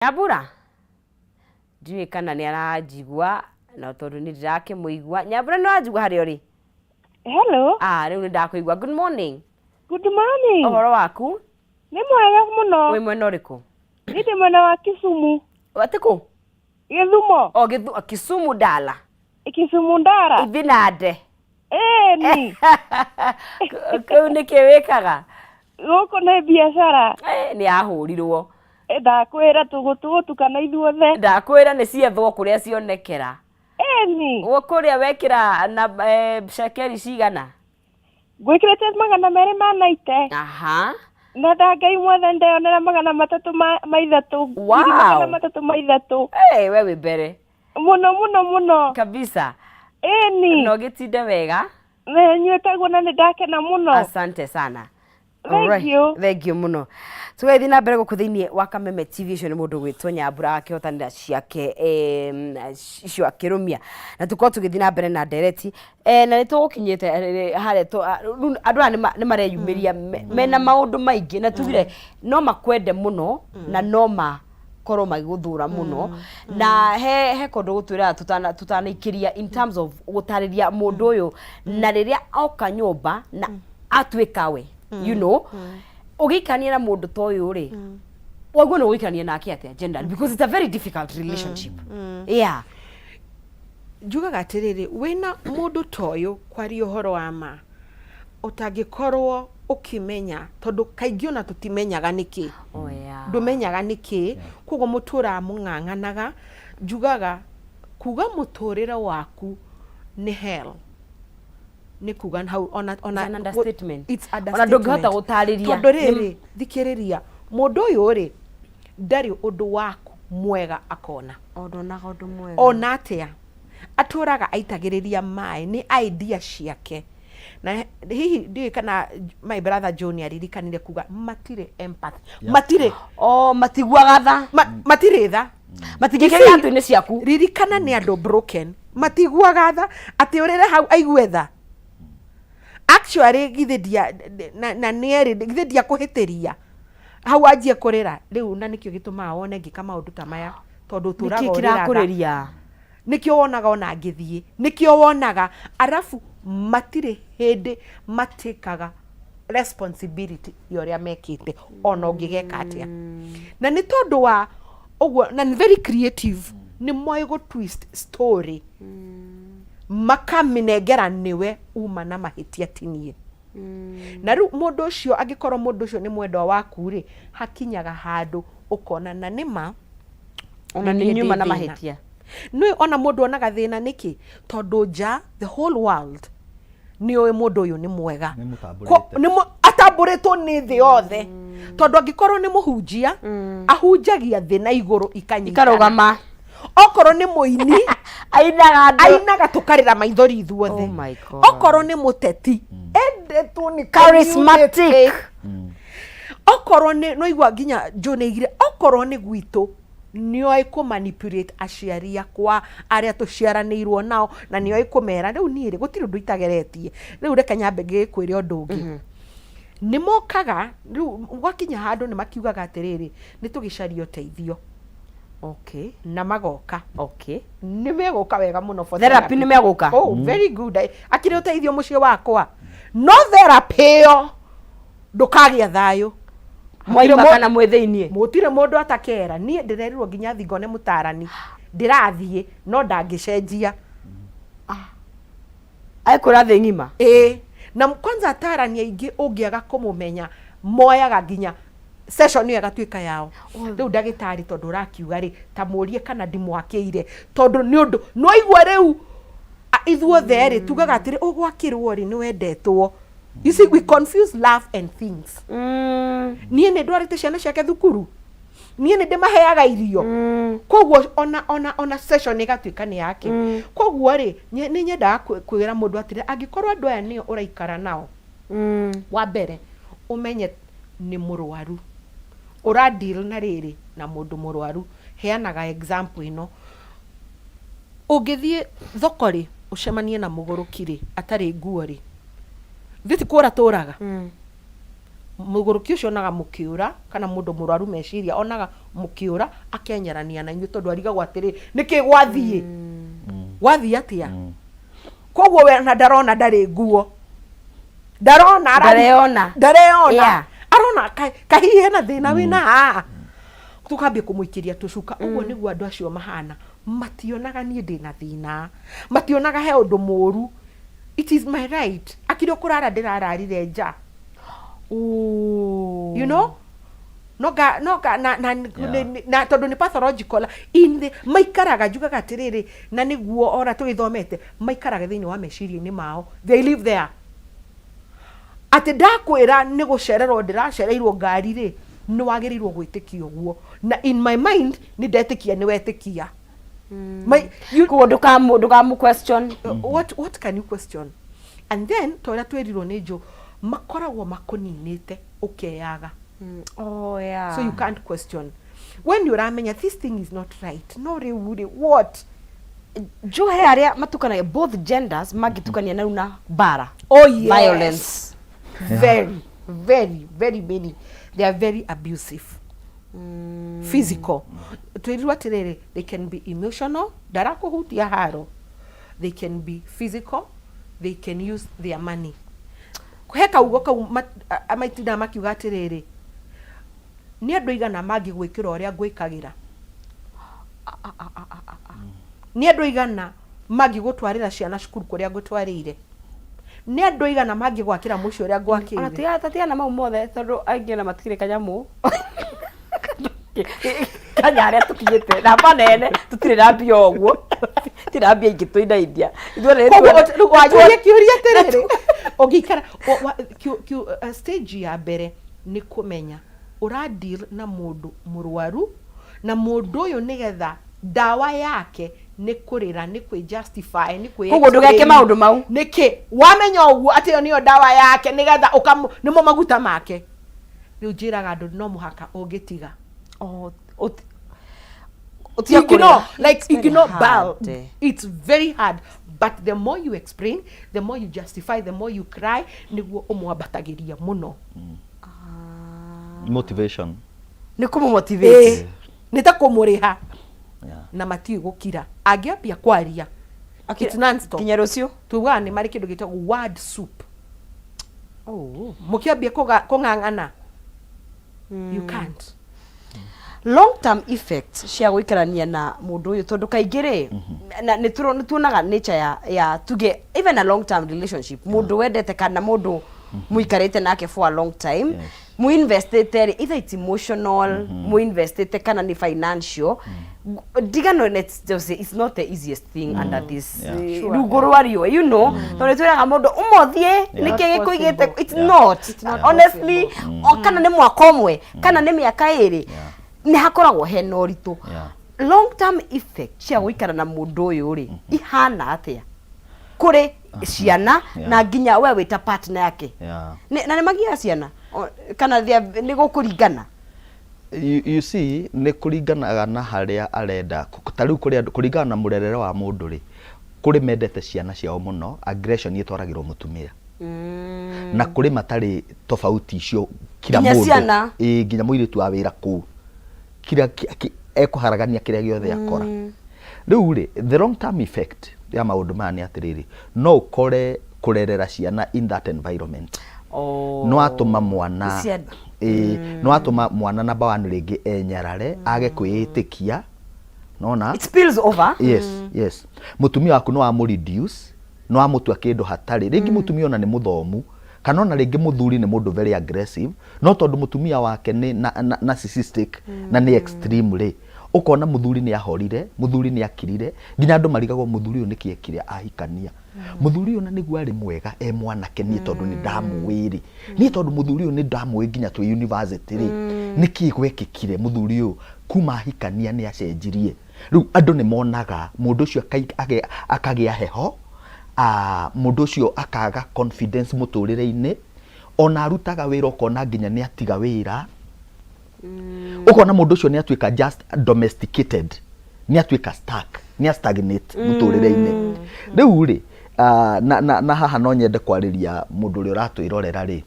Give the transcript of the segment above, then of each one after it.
Nyambura ndiũĩ kana nĩ aranjigua no tondũ nĩ ndirakĩmũigua. Nyambura, nĩ ũranjigua harĩa ũrĩ? Hello. Ah, rĩu nĩ ndakũigua. Good morning. Good morning. Ũhoro waku? Nĩ mwega mũno. Wĩ mwena ũrĩkũ? Niĩ ndĩ mwena wa Kisumu. Atĩ kũ? Gĩthumo. O Kisumu Ndala. Kisumu Ndara. Ithi na nde. Ĩni. Kũu nĩkĩ wĩkaga? Gũkũ nĩ biacara. Eh, nĩ ahũrirwo. Ndakwĩra tũgũtukana ithuothe. Ndakwĩra nĩ ciethwo kũrĩa cionekera. Ĩni. Kũrĩa wekĩra na cekeri cigana? Ngwĩkĩrĩte 290. Na ndangai mwothe ndeyonera 330. 330. Hey, we wĩ mbere. Mũno mũno mũno. Kabisa. Ĩni. Na ũgĩtinde wega. Nyuĩte guo na nĩ ndakena mũno. Asante sana. Thank Alright. you. Thank you mũno. Tũgathiĩ na mbere gũkũ thĩinĩ wa Kameme TV. Ũcio nĩ mũndũ gwĩtwo Nyambura akĩhotanĩra ciake icio akĩrũmia, na tũkorwo tũgĩthiĩ na mbere na ndereti na nĩ tũgũkinyĩte harĩa rĩu andũ aya nĩ mareyumĩria mena maũndũ maingĩ, na tugire no makwende mũno na no makorwo magĩgũthũra mũno, na he kũndũ gũtwĩraga tũtanaikĩria in terms of gũtarĩria mũndũ ũyũ na rĩrĩa oka nyũmba na atuĩka we ũgĩikarania na mũndũ ta ũyũ rĩ, waigua nĩ ũgũikarania nake atĩa generally, because it's a very difficult relationship, yeah. Njugaga atĩrĩrĩ, wĩna mũndũ ta ũyũ, kwaria ũhoro wa ma, ũtangĩkorwo ũkĩmenya, tondũ kaingĩ ona tũtimenyaga nĩkĩ. Ndũmenyaga nĩkĩ, koguo mũtũraga mũng'ang'anaga. Njugaga kuga mũtũrĩre waku nĩ hell nĩ kuga hau ona It's an understatement. It's Ona ndũngĩhota understatement. Gũtarĩria. Tondũ rĩrĩ, thikĩrĩria, mũndũ ũyũ rĩ, ndarĩ ũndũ waku mwega akona. O ndonaga ũndũ mwega. Ona atĩa atũraga aitagĩrĩria maĩ nĩ idea ciake, na hihi ndiũĩ kana my brother John aririkanire kuga matirĩ empathy, matirĩ O matiguaga tha. Matirĩ tha. Matingĩkĩra iratũ-inĩ ciaku. Ririkana nĩ andũ broken, matiguaga tha atĩ ũrĩre hau aigue tha. Actually, githĩ ndia na nĩ erĩ, githĩ ndiakũhĩtĩria hau anjie kũrĩra rĩu? Na nĩkĩo gĩtũmaga wone ngĩka maũndũ ta maya, tondũ ũtũraga Nĩkĩ ũrĩraga. Kĩrakũrĩria? Nĩkĩo wonaga ona ngĩthiĩ, nĩkĩo wonaga arabu matirĩ hĩndĩ matĩkaga responsibility ya ũrĩa mekĩte, ona ũngĩgeka atĩa. Na nĩ tondũ wa ũguo, na nĩ very creative, nĩ moĩ gũ twist story, makamĩnengera nĩwe uma na mahĩtia tinie. Na rĩu mũndũ ũcio, angĩkorwo mũndũ ũcio nĩ mwendwa waku rĩ, hakinyaga handũ ũkona na nĩma Ona nĩ nĩ niĩ nyuma ndĩ na thĩna. Mahĩtia. Nĩ ona mũndũ onaga thĩna nĩkĩ? Tondũ nja, the whole world nĩ ũĩ mũndũ ũyũ nĩ mwega. Nĩ mũtambũrĩte. Nĩ atambũrĩtwo nĩ thĩ yothe, tondũ angĩkorwo nĩ mũhunjia, ahunjagia thĩ na igũrũ ikanyitana. Ikarũgama. Okorwo nĩ mũini, ainaga andũ ainaga tũkarĩra maithori ithuothe. Oh my God. Okorwo nĩ mũteti, endetwo nĩ Charismatic. community. Okorwo nĩ noigua nginya John aigire, okorwo nĩ gwitũ nĩoĩ kũ manipulate aciari akwa arĩa tũciaranĩirwo nao, na nĩoĩ kũmera rĩu niĩ rĩ, gũtirĩ ũndũ itageretie. Rĩu reke nyambe ngĩkwĩre ũndũ ũngĩ. Nĩ mokaga rĩu gwakinya handũ nĩ makiugaga atĩrĩrĩ, nĩ tũgĩcaria ũteithio, na magoka. Nĩ megũka wega mũno for Therapy nĩ megũka? Oh, very good. Akĩrĩ ũteithio mũciĩ wakwa, no therapy ĩyo ndũkagĩa thayũ. Mwaima kana mwĩ thĩiniĩ? Gũtirĩ mũndũ atakera. Niĩ ndĩrerirwo nginya thiĩ ngone mũtarani, ndĩrathiĩ no ndangĩcenjia. Aikwĩra thĩ ng'ima. Ĩĩ, na kwanza atarani aingĩ ũngĩaga kũmũmenya moyaga nginya session ĩyo ĩgatuĩka yao. Rĩu ndagĩtarĩ, tondũ ũrakiuga rĩ, ta mũrie kana ndimwakĩire, tondũ nĩ ũndũ nĩwaigua rĩu ithuothe rĩ tugaga atĩrĩ, ũgwakĩrwo rĩ, nĩ wendetwo. You see, we confuse love and things. Niĩ nĩ ndwarĩte ciana ciake thukuru, niĩ nĩ ndĩmaheaga irio, koguo ona session ĩgatuĩka nĩ yake. Koguo rĩ, nĩ nyendaga kwĩra mũndũ atĩrĩ, angĩkorwo andũ aya nĩo ũraikara nao, wa mbere ũmenye nĩ mũrwaru ũra deal na rĩrĩ na mũndũ mũrwaru. Heanaga example ĩno: ũngĩthiĩ thoko rĩ, ũcemanie na mũgũrũki rĩ, atarĩ nguo rĩ, thĩ ti kũra tũraga. Mũgũrũki ũcio onaga mũkĩũra, kana mũndũ mũrwaru meciria onaga Mũkĩũra akenyerania na inyuĩ tondũ arigagwo atĩrĩ, nĩkĩ gwathiĩ gwathiĩ atĩa? Koguo we na ndarona, ndarĩ nguo ndarona. Ndareyona. Ndareyona. Arona kahihi hena thĩna wĩna haha, tũkambia kũmũikĩria tũcuka. Ũguo nĩguo andũ acio mahana, mationaga niĩ ndĩna thĩna, mationaga he ũndũ mũru. It is my right akiri kũrara ndĩrararire nja. No noga na, na tondũ nĩ pathological in the maikaraga, njugaga atĩrĩrĩ, na nĩguo ona tũgĩthomete, maikaraga thĩinĩ wa meciria-inĩ mao. They live there, atĩ ndakwĩra nĩ gũcererwo ndĩracereirwo ngari rĩ, nĩ wagĩrĩirwo gwĩtĩkia ũguo, na in my mind nĩ ndetĩkia nĩ wetĩkia. Koguo ndũkamũ question. What can you question? And then ta ũrĩa twĩrirwo nĩ njũ, makoragwo makũninĩte ũkeyaga. Oh, yeah. So you can't question when you ũramenya this thing is not right. No rĩu rĩ, what? Njohe arĩa matukanagia, both genders mangĩtukania na rĩu na mbara. Oh yes. Violence. Very, very, very many. They are very abusive, physical. Twĩrirwo atĩrĩrĩ, they can be emotional, ndarakũhutia haro, they can be physical, they can use their money. He kaugo kau maitindaga makiuga atĩrĩrĩ, nĩ andũ aigana mangĩgwĩkĩra ũrĩa ngwĩkagĩra? Nĩ andũ aigana mangĩgũtwarĩra ciana cukuru kũrĩa ngũtwarĩire? Nĩ andũ aigana mangĩgwakĩra mũciĩ ũrĩa Ona ngwakĩire? Tiga tatigana mau mothe, tondũ aingĩ ona matikĩrĩ kanyamũ kanya harĩa tũkinyĩte namba nene, tũtirĩ na mbia ũguo, tũtirĩ na mbia ingĩ tũinaindia. Ithuothe nĩ Koguo rĩu wanjũria kĩũria atĩrĩrĩ, ũngĩikara stage ya mbere nĩ kũmenya ũra deal na mũndũ mũrwaru, na mũndũ ũyũ nĩgetha ndawa yake nĩ kũrĩra, nĩ kwĩ justify, nĩ kwĩ Koguo ndũgeke explain. Maũndũ mau. Nĩkĩ wamenya ũguo atĩ ĩyo nĩyo ndawa yake, nĩgetha nĩmo maguta make? Rĩu njĩraga andũ no mũhaka ũngĩtiga. Oh, ũtige Ignore, kũrĩra. like It's very ignore hard. bal it's very hard, but the more you explain, the more you justify, the more you cry, nĩguo ũmwambatagĩria mũno. Motivation. Nĩ kũmũ-motivate. Nĩ ta kũmũrĩha. Na matiũĩ gũkira, angĩambia kwaria it's non-stop. Nginya rũciũ. Tugaga nĩ marĩ kĩndũ gĩtagwo word soup. Oh. Mũkĩambia kũng'ang'ana, you can't. Long term effects cia gũikarania na mũndũ ũyũ, tondũ kaingĩ rĩ, na nĩ tuonaga nature ya tuge even a long term relationship, mũndũ wendete kana mũndũ mũikarĩte nake for a long time, muinvestĩte rĩ, either it's emotional muinvestĩte kana nĩ financial, ndigano, let's just say it's not the easiest thing under this rungu rwa riũa, tondũ twĩraga mũndũ ũmũthiĩ nĩkĩ Not gĩkũigĩte. possible. It's not. It's not Honestly, o kana nĩ mwaka ũmwe kana nĩ mĩaka 2, nĩ hakoragwo hena ũritũ. Long term effect cia gũikara na mũndũ ũyũ rĩ, ihana atĩa kũrĩ ciana na nginya we wĩta partner yake? Na nĩ magiaga ciana kana nĩ gũkũringana? You see, nĩ kũringanaga na harĩa arenda. Ta rĩu kũrĩ andũ, kũringana na mũrerere wa mũndũ rĩ, kũrĩ mendete ciana ciao mũno, aggression ĩtwaragĩrwo mũtumia, na kũrĩ matarĩ tofauti icio kila Nginya mũndũ. Ciana? Ĩĩ, nginya mũirĩtu wa wĩra kũu kira ekũharagania kĩrĩa gĩothe akora. Rĩu rĩ, the long term effect ya maũndũ maya nĩ atĩrĩrĩ, no ũkore kũrerera ciana in that environment Oh. no atũma mwana ĩĩ, no atũma mwana number one rĩngĩ enyarare, age kwĩĩtĩkia, nona. It spills over. Yes, mũtumia waku no amũ reduce, no amũtua kĩndũ hatarĩ. Rĩngĩ mũtumia ona nĩ mũthomu, kana ona rĩngĩ mũthuri nĩ mũndũ very aggressive, no tondũ mũtumia wake nĩ narcissistic na nĩ extreme rĩ, ũkona mũthuri nĩ ahorire, mũthuri nĩ akirire, nginya andũ marigagwo mũthuri ũyũ nĩkĩ ekire ahikania mũthuri ũyũ, na nĩguo arĩ mwega e mwanake. Niĩ tondũ nĩ ndamũĩ rĩ, niĩ tondũ mũthuri ũyũ nĩ ndamũĩ nginya twĩ university rĩ, nĩkĩ gwekĩkire? Mũthuri ũyũ kuma ahikania nĩ acenjirie. Rĩu andũ nĩ monaga mũndũ ũcio akagĩa heho, mũndũ ũcio akaga confidence mũtũrĩre-inĩ, ona arutaga wĩra ũkona nginya nĩ atiga wĩra, ũkona mũndũ ũcio nĩ atuĩka just domesticated, nĩ atuĩka stuck, nĩ a stagnate mũtũrĩre-inĩ. Rĩu rĩ, na haha no nyende kwarĩria mũndũ ũrĩa ũratwĩrorera rĩ,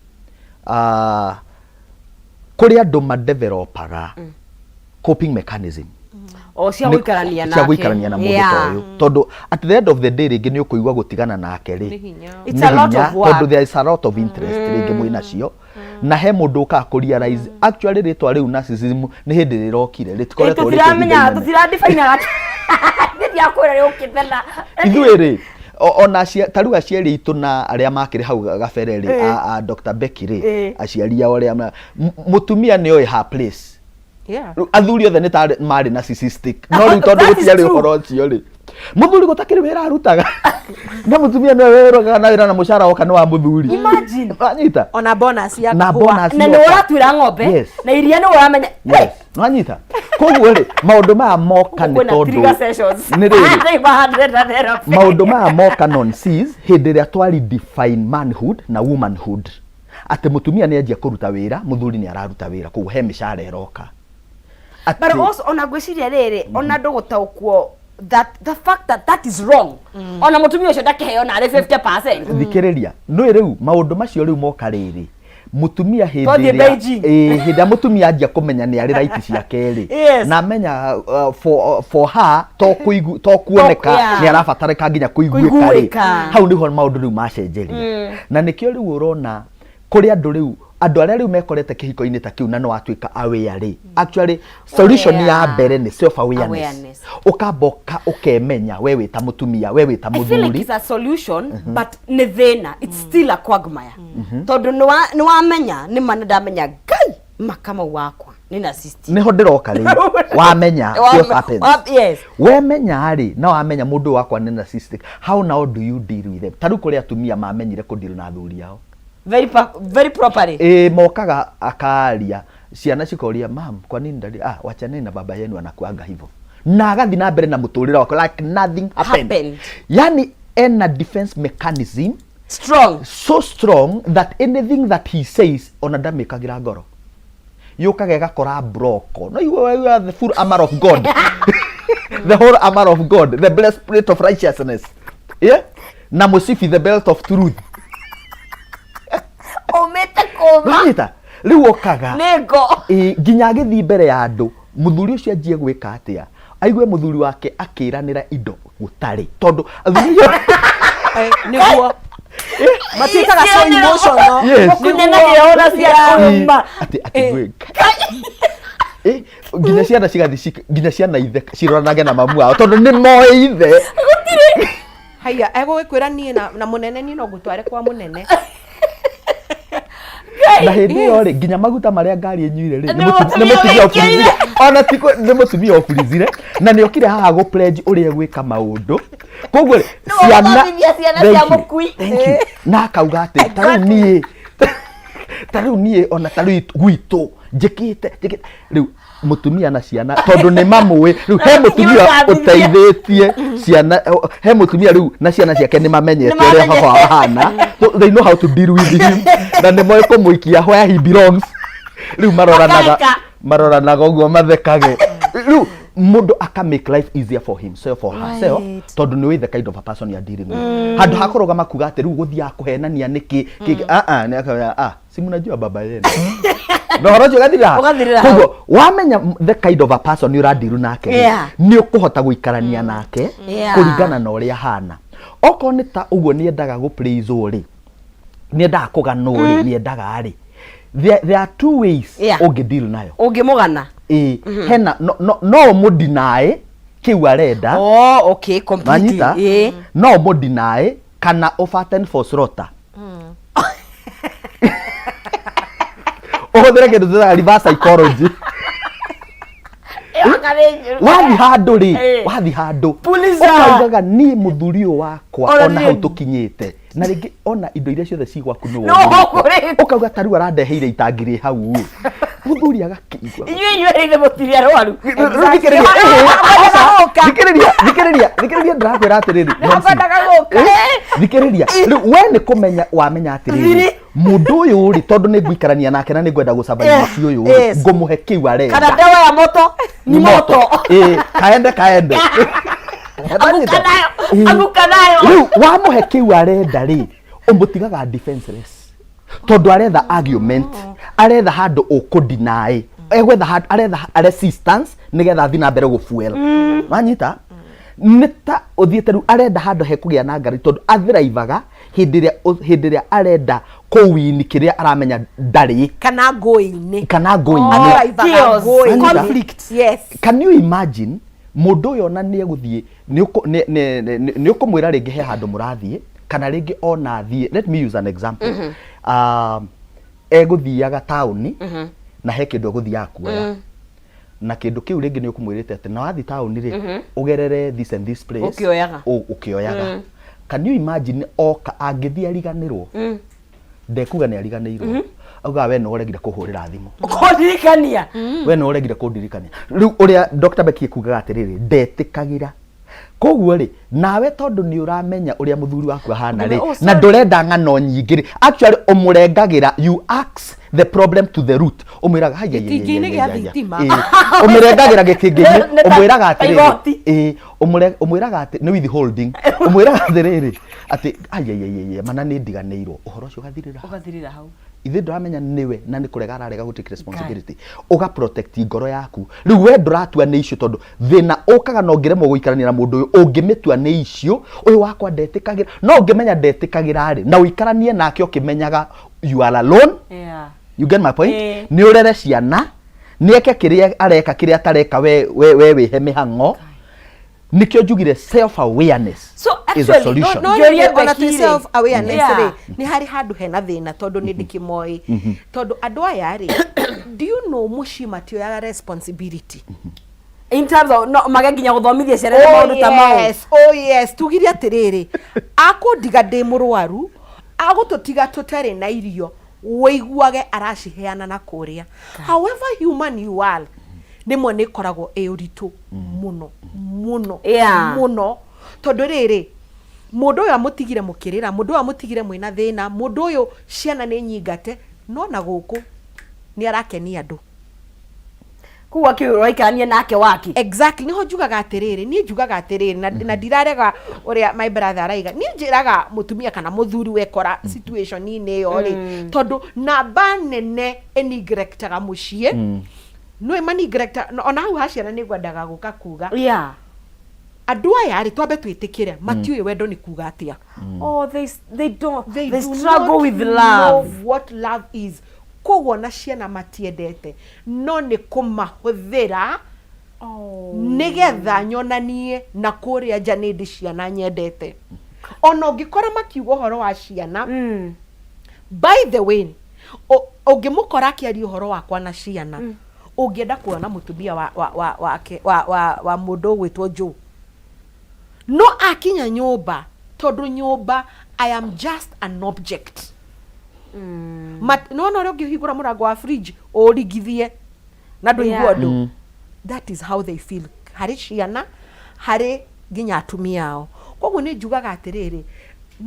kũrĩ andũ madevelopaga Coping mechanism. O cia gũikarania nake. Cia gũikarania na mũndũ ta ũyũ, tondũ at the end of the day rĩngĩ nĩ ũkũigua gũtigana nake rĩ Nĩ hinya. It's nĩ a lot hinya, of work. Tondũ there is a lot of interest rĩngĩ mwĩ nacio, na he mũndũ ũkaga kũ realize actually rĩtwa rĩu narcissism nĩ hĩndĩ rĩrokire, rĩtikoretwo rĩkĩo Tũtiramenya. ihinda inene. Tũtiradefinaga ndiakwĩra rĩũkĩte na Ithuĩ rĩ, ona ta rĩu aciari aitũ na arĩa makĩrĩ hau gabere rĩ, a Dr. Becky rĩ, aciari ao arĩa mũtumia nĩ oĩ her place. Rĩu athuri othe nĩ ta marĩ narcissistic, no rĩu tondũ That is gũtiarĩ true. ũhoro ũcio rĩ, mũthuri gũtakĩrĩ wĩra arutaga, na mũtumia nĩwe wĩrogaga na wĩra, na mũcara woka nĩ wa mũthuri. Imagine. Wanyita? Ona bonus ya Na kahũa. bonus Na nĩ yoka. ũratuĩra ng'ombe na iria nĩ ũramenya. Yes, nwanyita? Koguo rĩ, maũndũ maya moka nĩ Kwĩna tondũ trigger sessions. nĩ rĩrĩ, They 100 therapy. Maũndũ maya moka non cease hĩndĩ ĩrĩa twari define manhood na womanhood, atĩ mũtumia nĩ anjia kũruta wĩra, mũthuri nĩ araruta wĩra, koguo he mĩcara ĩroka. But Atĩ- also ona ngwĩciria rĩrĩ, ona andũ gũtaũkwo that the fact that that is wrong, ona mũtumia ũcio ndakĩheo narĩ 50%. Thikĩrĩria, nĩ rĩu maũndũ macio rĩu moka rĩrĩ, mũtumia hĩndĩ Twathiĩ ĩrĩa Beijing. Ĩĩ, hĩndĩ ĩrĩa mũtumia anjia kũmenya nĩ arĩ right ciake rĩ, na amenya for her to kũigu to kuoneka, nĩ arabatarĩka nginya kũiguĩka rĩ, Kũiguĩka. Hau nĩho maũndũ rĩu macenjeria, na nĩkĩo rĩu ũrona kũrĩ andũ rĩu, andũ arĩa rĩu mekorete kĩhiko-inĩ ta kĩu na nĩ watuĩka aware rĩ, actually solution ya mbere nĩ self awareness. Awareness. Ũkamba ũkemenya we wĩ ta mũtumia, we wĩ ta I feel like mũthuri. it's a solution, but nĩ thĩna, it's still a quagmire, tondũ nĩ wamenya nĩ ma nĩ ndamenya Ngai makamau wakwa nĩ narcissistic. Niho ndĩroka rĩu, wamenya what happens. Yes. Wemenya rĩ, na wamenya mũndũ ũyũ wakwa nĩ narcissistic, how now do you deal with them? Ta rĩu kũrĩ atumia mamenyire kũ deal na athuri ao Very properly. Ĩ, mokaga akaria, ciana cikoria, "Mam, kwa nini daddy?" "Ah, wachaneni na baba yenu, anakuanga hivyo." Na agathi na mbere na mũtũrĩre wake like nothing happened. Happened. Yani ena defense mechanism strong, so strong that anything that he says ona ndamĩkagĩra ngoro, yũkaga ĩgakora broko. No you are the full armor of God, the whole armor of God, the breastplate of righteousness, yeah? Na mũcibi, the belt of truth. Ũmĩte kũma. Wanyita? Rĩu okaga nĩ ngo. Ĩ, nginya agĩthiĩ mbere ya andũ, mũthuri ũcio anjie gwĩka atĩa, aigue mũthuri wake akĩranĩra indo gũtarĩ, tondũ athuri acio Nĩguo matuĩkaga so emotional. Mũkunyanagĩra ona cia kũma. Atĩ gwĩka nginya ciana cigathi nginya ciana ithe ciroranage na mamu wao tondũ nĩ moĩ ithe. Haya, egũgĩkwĩra niĩ na mũnene, niĩ no ngũtware kwa mũnene. Na hĩndĩ ĩyo rĩ, nginya maguta marĩa ngari ĩnyuire rĩ, Nĩ nĩ mũtumia mũtumia wĩkĩrire. ũburizire, ona ti nĩ mũtumia ũburizire, na nĩ okire haha gũ pledge ũrĩa egwĩka maũndũ. Koguo rĩ, Nĩwe ũgũthomithia ciana Thank cia you, mũkui. thank you. Na akauga atĩ ta rĩu niĩ ona ta rĩu gwitũ njĩkĩte rĩu mũtumia na ciana, tondũ nĩ mamũĩ rĩu, he mũtumia Nĩũrathithia. ũteithĩtie ciana, he mũtumia rĩu na ciana ciake nĩ mamenyete ũrĩa baba wao ahana, so they know how to deal with him, na nĩ moĩ kũmũikia where he belongs. Rĩu maroranaga, Makareka. Maroranaga ũguo mathekage. Rĩu mũndũ aka make life easier for himself or herself, tondũ nĩ ũĩ the kind of a person you are dealing with, handũ ha kũrũgama kuga atĩ rĩu gũthiaga kũhenania nĩkĩ kĩ. Ah ah, nĩ akauga, "Ah, si mnajua baba yenu," na ũhoro ũcio ũgathirĩra. Ũgathirĩra hau. Koguo wamenya the kind of a person ũra deal nake rĩ, nĩ ũkũhota gũikarania nake kũringana na ũrĩa ahana. Okorwo nĩ ta ũguo nĩ endaga gũ please rĩ, nĩ endaga kũganwo rĩ, nĩ endaga rĩ, there are two ways ũngĩ deal nayo. Ũngĩmũgana. Ĩ, hena no ũmũdinaĩ kĩu arenda. Oh, okay, completely. Wanyita? No ũmũdinaĩ kana ũfatten for slaughter, ũhũthĩre kĩndũ tũtaga reverse psychology. Ĩyo karĩ njũru. Wathi handũ rĩ, wathi handũ Puliza. ũkaugaga niĩ mũthuri ũyũ wakwa, Ona ona hau niĩ- tũkinyĩte, na rĩngĩ ona indo iria ciothe ci gwaku nĩ Nĩ ũgũrĩte. ũkauga ta rĩu arandeheire itangi rĩ hau ĩ, mũthuri agakĩigua. Inyuĩ inyuerĩ mũtirĩ arwaru. Rĩu thikĩrĩria, aca, thikĩrĩria, thikĩrĩria, thikĩrĩria, ndĩrakwĩra atĩrĩrĩ, Nancy. Kwendaga gũka. Thikĩrĩria, rĩu we nĩ kũmenya wamenya atĩrĩrĩ, Thiri. Mũndũ ũyũ rĩ, tondũ nĩ ngũikarania nake na nĩ ngwenda gũcabania mũciĩ ũyũ rĩ, ngũmũhe kĩu arenda. Kana dawa ya moto ni moto. Ĩ, kaende kaende. Anguka nayo. Anguka nayo. Rĩu wamũhe kĩu arenda rĩ, ũmũtigaga defenseless, tondũ aretha argument, aretha handũ ũkũdinaĩ. Egwetha aretha resistance nigetha athi na mbere gũfuel. Wanyita? Nĩ ta ũthiĩte rĩu arenda handũ hekũgĩa na ngari tondũ athiraivaga hĩndĩ ĩrĩa hĩndĩ ĩrĩa arenda kũwini kĩrĩa aramenya ndarĩ. Kana ngũĩ-inĩ. Kana ngũĩ-inĩ. Athiraivaga Chaos, ngũĩ. conflict. Yes. Can you imagine mũndũ ũyũ ona nĩ egũthiĩ nĩ ũkũmwĩra rĩngĩ he handũ mũrathiĩ kana rĩngĩ ona athiĩ, let me use an example, egũthiaga taũni na he kĩndũ egũthiaga kuoya na kĩndũ kĩu rĩngĩ nĩ ũkũmwĩrĩte atĩ na wathiĩ taũni rĩ ũgerere this and this place. Ũkĩoyaga. Ũkĩoyaga. Can you imagine oka angĩthiĩ ariganĩrwo, ndekuga nĩ ariganĩirwo, augaga we nĩ ũregire kũhũrĩra thimũ. Kũndirikania. We nĩ ũregire kũndirikania. Rĩu ũrĩa Dr. Becky ekugaga atĩrĩrĩ, ndetĩkagĩra koguo rĩ nawe tondũ nĩ ũramenya ũrĩa mũthuri waku ahana rĩ Oh, na sorry. ndũrenda ng'ano nyingĩ rĩ, actually ũmũrengagĩra, you axe the problem to the root. Ũmwĩraga haya. Gĩtingĩ-inĩ gĩa thitima. Ũmĩrengagĩra gĩtingĩ-inĩ. Nĩ Ũmwĩraga ta atĩrĩrĩ igoti. ĩĩ, ũmwĩraga atĩ nĩ withholding. Ũmwĩraga atĩrĩrĩ atĩ ayayayaya mana nĩ ndiganĩirwo ũhoro ũcio ũgathirĩra hau. Ũgathirĩra hau. Ithe ndũramenya nĩwe na nĩ kũrega ararega gũ take responsibility. Ũga protect ngoro yaku. Rĩu we ndũratua nĩ issue tondũ thĩna ũkaga na ũngĩremwo gũikarania na mũndũ ũyũ ũngĩmĩtua nĩ issue, ũyũ wakwa ndetĩkagĩra. No ũngĩmenya ndetĩkagĩra rĩ na ũikaranie nake ũkĩmenyaga you are alone. You get my point? Nĩ ũrere ciana, nĩ eke kĩrĩa areka, kĩrĩa atareka, we wĩhe mĩhang'o. Nĩkĩo njugire self awareness So, is a actually, solution. No. Ngĩũria Rĩrĩ, ona Becky twĩ rĩ. self awareness rĩ, nĩ harĩ handũ hena thĩna tondũ nĩ ndĩkĩmoĩ tondũ andũ aya rĩ, do you know mũciĩ matioyaga responsibility? In terms of no mage nginya gũthomithia ciana na Oh, maũndũ ta mau. yes, oh yes, tugire atĩrĩrĩ, akũndiga ndĩ mũrwaru, agũtũtiga tũtarĩ na irio, wĩiguage araciheana na kũrĩa. However human you are, rĩmwe nĩ ĩkoragwo ĩ ũritũ mũno mũno mũno tondũ rĩrĩ mũndũ ũyũ amũtigire mũkĩrĩra, mũndũ ũyũ amũtigire mwĩna thĩna, mũndũ ũyũ ciana nĩ nyingate, no na gũkũ nĩ arakenia andũ. Koguo akĩũĩ ũraikarania nake waki. Exactly, niho njugaga atĩrĩrĩ, niĩ njugaga atĩrĩrĩ na ndirarega ũrĩa my brother araiga. Niĩ njĩraga mũtumia kana mũthuri wekora situation-inĩ ĩyo rĩ, tondũ namba nene ĩneglectaga mũciĩ, nĩ maneglecta ona hau ha ciana. Nĩ ngwendaga gũka kuga andũ aya rĩ, twambe twĩtĩkĩre matiũĩ wendo nĩ kuga atĩa. Oh, they don't They they do struggle not with know love. what love is. Koguo na ciana matiendete, no nĩ kũmahũthĩra nĩgetha nyonanie na kũrĩa nja nĩ ndĩ ciana nyendete. Ona ũngĩkora makiuga ũhoro wa ciana, by the way, ũngĩmũkora akĩaria ũhoro wakwa na ciana, ũngĩenda kuona mũtumia wa, wa, wa, wake wa, wa, wa mũndũ ũgwĩtwo Joe, no akinya nyũmba, tondũ nyũmba I am just an object. Nona ũrĩa ũngĩhingũra mũrango wa fridge ũringithie na ndũigua ũndũ, that is how they feel harĩ ciana, harĩ nginya atumia ao. Koguo nĩ njugaga atĩrĩrĩ,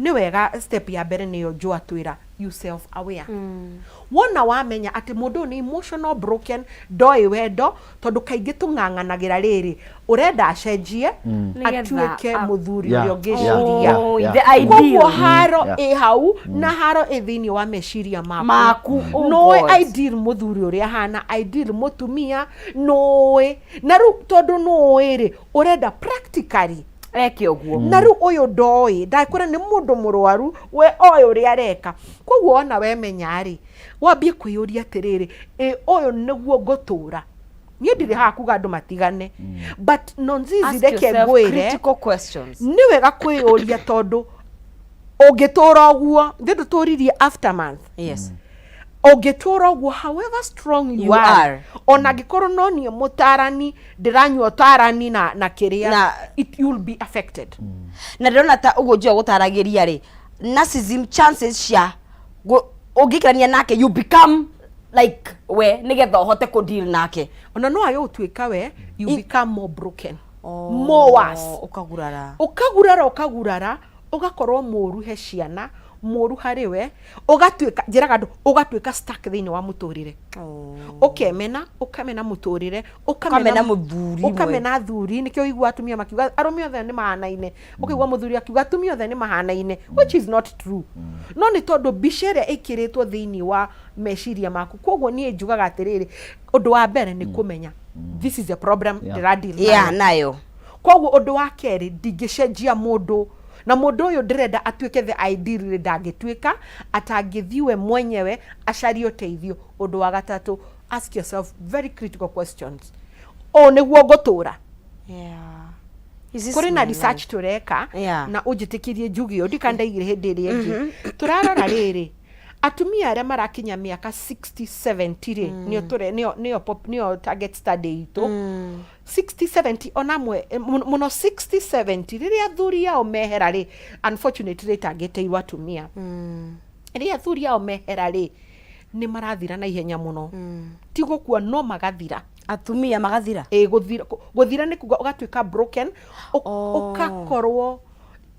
nĩ wega step ya mbere nĩyo Joe atwĩra, you self aware. Wona wamenya atĩ mũndũ ũyũ nĩ emotional broken, ndoĩ wendo, tondũ kaingĩ tũng'ang'anagĩra rĩrĩ ũrenda acenjie Nĩgetha atuĩke mũthuri ũrĩa ũngĩciria. Oh, the ideal. Koguo haro ĩ hau na haro ĩ thĩinĩ wa meciria maku. Maku, oh Nũĩ God. ideal mũthuri ũrĩa ahana, ideal mũtumia nũĩ, na rĩu tondũ nũĩ rĩ, ũrenda practically eke ũguo. Na rĩu ũyũ ndoĩ, ndakwĩra nĩ mũndũ mũrwaru, we oĩ ũrĩa areka. Koguo wona wemenya rĩ, wambie kwĩyũria atĩrĩrĩ, ĩ ũyũ nĩguo ngũtũra? Niĩ ndirĩ haha kuga andũ matigane, but nonzizi Ask reke yourself ngwĩre critical questions. Nĩ wega kwĩyũria tondũ ũngĩtũra ũguo thĩ ndũtũririe aftermath. Ũngĩtũra ũguo, however strong you, You are, are. Ona angĩkorwo no niĩ mũtarani ndĩranyua ũtarani na kĩrĩa it you'll be affected. Na ndĩrona ta ũguo njũa gũtaragĩria rĩ, narcissism chances cia ũngĩikarania nake you become like we nĩgetha ũhote kũ deal nake. Ona no age gũtuĩka we, you become more broken, more worse. Ũkagurara. Ũkagurara, ũkagurara, ũgakorwo mũru he ciana. Mũru harĩ we, ũgatuĩka, njĩraga andũ, ũgatuĩka stuck thĩinĩ wa mũtũrĩre. Ũkemena, ũkamena mũtũrĩre, ũkamena mũthuri we. Ũkamena athuri. Nĩkĩo ũigua atumia makiuga arũme othe nĩ mahanaine, ũkaigua mũthuri akiuga atumia othe nĩ mahanaine, which is not true. No nĩ tondũ mbica ĩrĩa ĩkĩrĩtwo thĩinĩ wa meciria maku. Koguo niĩ njugaga atĩrĩrĩ, ũndũ wa mbere nĩ kũmenya this is a problem ndĩradeal nayo. Nayo. Koguo ũndũ wa kerĩ, ndingĩcenjia mũndũ, na mũndũ ũyũ ndĩrenda atuĩke the ideal rĩ, ndangĩtuĩka atangĩthiĩ we mwenyewe acarie ũteithio. Ũndũ wa gatatũ, ask yourself very critical questions. Ũũ nĩguo ngũtũra? Is this Kũrĩ na my research life? Tũreka na ũnjĩtĩkĩrie njuge ũũ, ndika ndaigire hĩndĩ ĩrĩa ĩngĩ. Tũrarora rĩrĩ, atumia arĩa marakinya mĩaka 60 70 rĩ, nĩo tũre nĩo nĩo pop- nĩo target study itũ, 60 70, ona amwe mũno 60 70, rĩrĩa athuri ao mehera rĩ, unfortunately ĩtangĩtĩirwo atumia, rĩrĩa athuri ao mehera rĩ, nĩ marathira na ihenya mũno. Ti gũkua, no magathira. Atumia magathira? Ĩ, gũthira. Gũthira nĩ kuga ũgatuĩka broken, ũgakorwo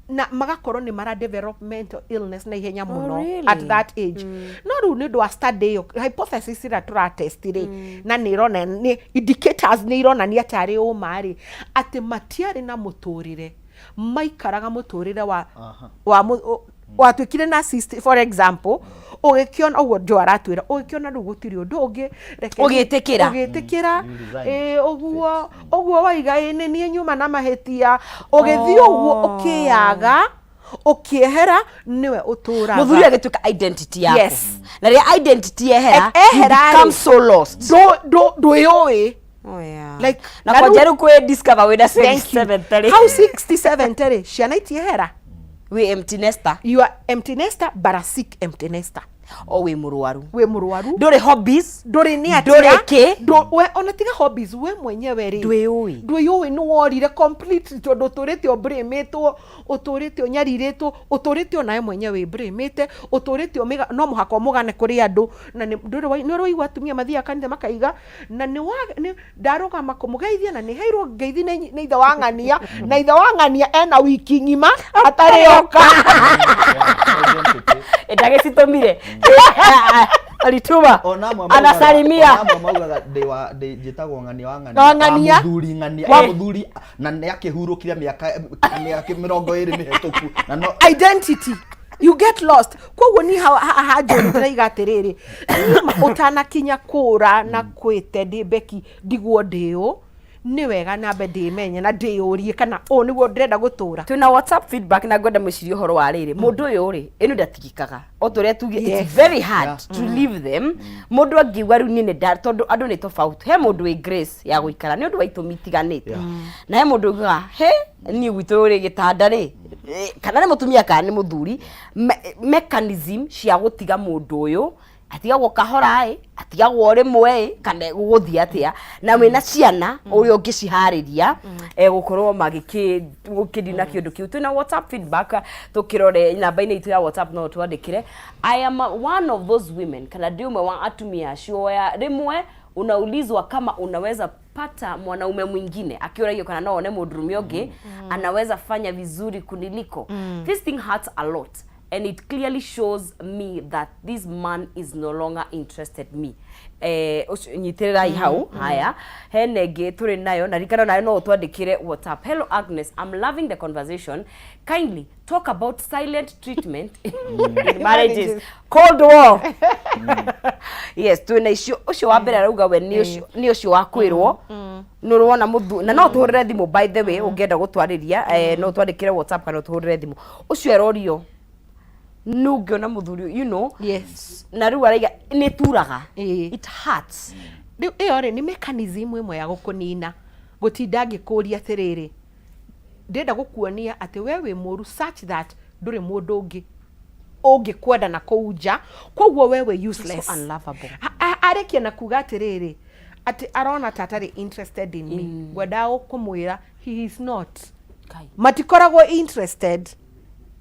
na magakorwo nĩ mara develop mental illness na ihenya mũno. Really? At that age. No rĩu nĩ ũndũ wa study ĩyo, hypothesis ĩrĩa tũratest rĩ, na nĩ ĩrona nĩ indicators, nĩ ironania tarĩ ũma rĩ, atĩ matiarĩ na mũtũrĩre, maikaraga mũtũrĩre wa wa watuĩkire narcissist. For example, ũgĩkĩona ũguo Joe aratwĩra, ũgĩkĩona rĩu gũtirĩ ũndũ ũngĩ, reke Ũgĩtĩkĩra. Ũgĩtĩkĩra. You resign. Ĩ, ũguo ũguo waiga, ĩ, nĩ niĩ nyuma na mahĩtia, ũgĩthiĩ ũguo, ũkĩyaga, ũkĩehera, nĩwe ũtũraga. Mũthuri agĩtuĩka identity yaku. Yes. Na rĩrĩa identity yehera, you ehera rĩ, become so lost. Ndwĩyũĩ. Oh, yeah. Like, na na kwanja rĩu kwĩ discover wĩna Thank you. 70 rĩ. Hau 67 rĩ, ciana itiehera. Wĩ empty nester. You are empty nester, but a sick empty nester. O wĩ mũrwaru. Wĩ mũrwaru. Ndũrĩ hobbies. Ndũrĩ nĩ Ndũrĩ atĩa kĩ? We ona tiga hobbies, we mwenyewe rĩ, Ndwĩyũĩ. Ndwĩyũĩ, nĩ worire completely, tondũ ũtũrĩte ũbrĩmĩtwo, ũtũrĩte ũnyarirĩtwo, ũtũrĩte onawe mwenyewe wĩbrĩmĩte, ũtũrĩte no mũhaka ũmũgane kũrĩ andũ. Na nĩ ndũrĩ nĩ ũrĩ waigua atumia mathiaga kanitha makaiga na nĩ wa nĩ ndarũgama kũmũgeithia na nĩ heirwo ngeithi nĩ ithe wa ng'ania, na ithe wa ng'ania ena wiki ng'ima atarĩ oka. Identity. Ndagĩcitũmire, alituma. Ona amwe maugaga- Anasalimia. ona amwe maugaga ndĩ wa ndĩ njĩtagwo ng'ania wa ng'ania. Wa ng'ania. Wa mũthuri ng'ania wa mũthuri, na nĩ akĩhurũkire mĩaka 20 mĩhetũku na no Identity, you get lost. Koguo ni haha njũri ndĩraiga atĩrĩrĩ, niĩ ũtanakinya kũra na kwĩte ndĩ Beki, ndigwo ndĩũ nĩ wega nambe ndĩmenye na ndĩyũrie kana ũũ nĩguo ndĩrenda gũtũra. Twĩna WhatsApp feedback na ngwenda mwĩcirie ũhoro wa rĩrĩ, mũndũ ũyũ rĩ, ĩno ndatigikaga o ta ũrĩa tuge, it's very hard to leave them. Mũndũ angiuga rĩu niĩ nĩ nda, tondũ andũ nĩ tofauti, he mũndũ wĩ grace ya gũikara nĩ ũndũ wa itũmi itiganĩte, na he mũndũ ugaga he niĩ gwitũ rĩ gĩtanda rĩ, kana nĩ mũtumia kana nĩ mũthuri, mechanism cia gũtiga mũndũ ũyũ, atigagwo kahora ĩ, atigagwo rĩmwe ĩ, kana gũgũthiĩ atĩa, na wĩna ciana ũrĩa ũngĩciharĩria gũkorwo magĩkĩndina kĩũndũ kĩu. Twĩna WhatsApp feedback, tũkĩrore namba-inĩ itũ ya WhatsApp, no twandĩkĩre. I am one of those women, kana ndĩ ũmwe wa atumia acio ya rĩmwe unaulizwa kama unaweza pata mwanaume mwingine, akiũragio kana no one mũndũrũme ũngĩ anaweza fanya vizuri kuniliko. This thing hurts a lot and it clearly shows me that this man is no longer interested me. Ũcio nyitĩrĩrai hau. Haya, hena ĩngĩ tũrĩ nayo, na ririkana nayo no ũtwandĩkĩre WhatsApp. Hello Agnes, I'm loving the conversation. Kindly talk about silent treatment in marriages. Marriages. Cold war. Yes, twĩna icio. Ũcio wa mbere arauga we nĩ ũcio wa kwĩrwo nĩ ũrona mũthu, na no tũhũrĩre thimũ, by the way, ũngĩenda gũtwarĩria, no ũtwandĩkĩre WhatsApp kana ũtũhũrĩre thimũ. Ũcio arorio nĩ ũngĩona mũthuri na rĩu araiga nĩ turaga. It hurts. Rĩu ĩyo rĩ, nĩ mechanism ĩmwe ya gũkũnina, gũtinda ngĩkũria atĩrĩrĩ, ndĩrenda gũkuonia atĩ we wĩ mũru such that ndũrĩ mũndũ ũngĩ ũngĩkwenda na kũu nja, koguo we wĩ useless. So unlovable. Arĩkia na kuga atĩrĩrĩ, atĩ arona ta atarĩ interested in me. Ngwendaga kũmwĩra he is not. Kai. Matikoragwo interested,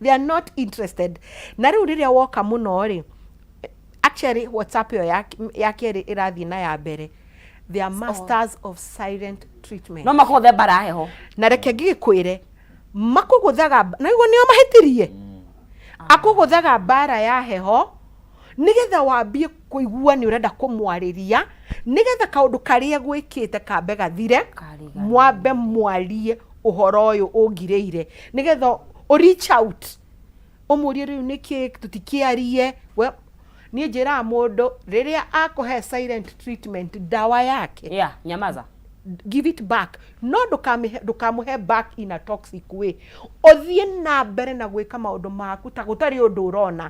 they are not interested. Na rĩu rĩrĩa woka mũno rĩ, actually WhatsApp ĩyo ya kerĩ ĩrathiĩ na ya mbere, they are masters of silent treatment. No makũgũthe mbara heho. Na reke ngĩgĩkwĩre, makũgũthaga na nĩguo nĩo mahĩtirie. Akũgũthaga mbara ya heho nĩgetha wambie kũigua nĩ ũrenda kũmwarĩria, nĩgetha kaũndũ karĩa gwĩkĩte kambe gathire. Karigane. Mwambe mwarie ũhoro ũyũ ũngirĩire, nĩgetha ũ reach out ũmũrie rĩu nĩkĩ tũtikĩarie. We niĩ njĩraga mũndũ rĩrĩa akũhe silent treatment, ndawa yake, Yeah, nyamaza. Give it back, no ndũkamũhe back in a toxic way. Ũthiĩ na mbere na gwĩka maũndũ maku ta gũtarĩ ũndũ ũrona,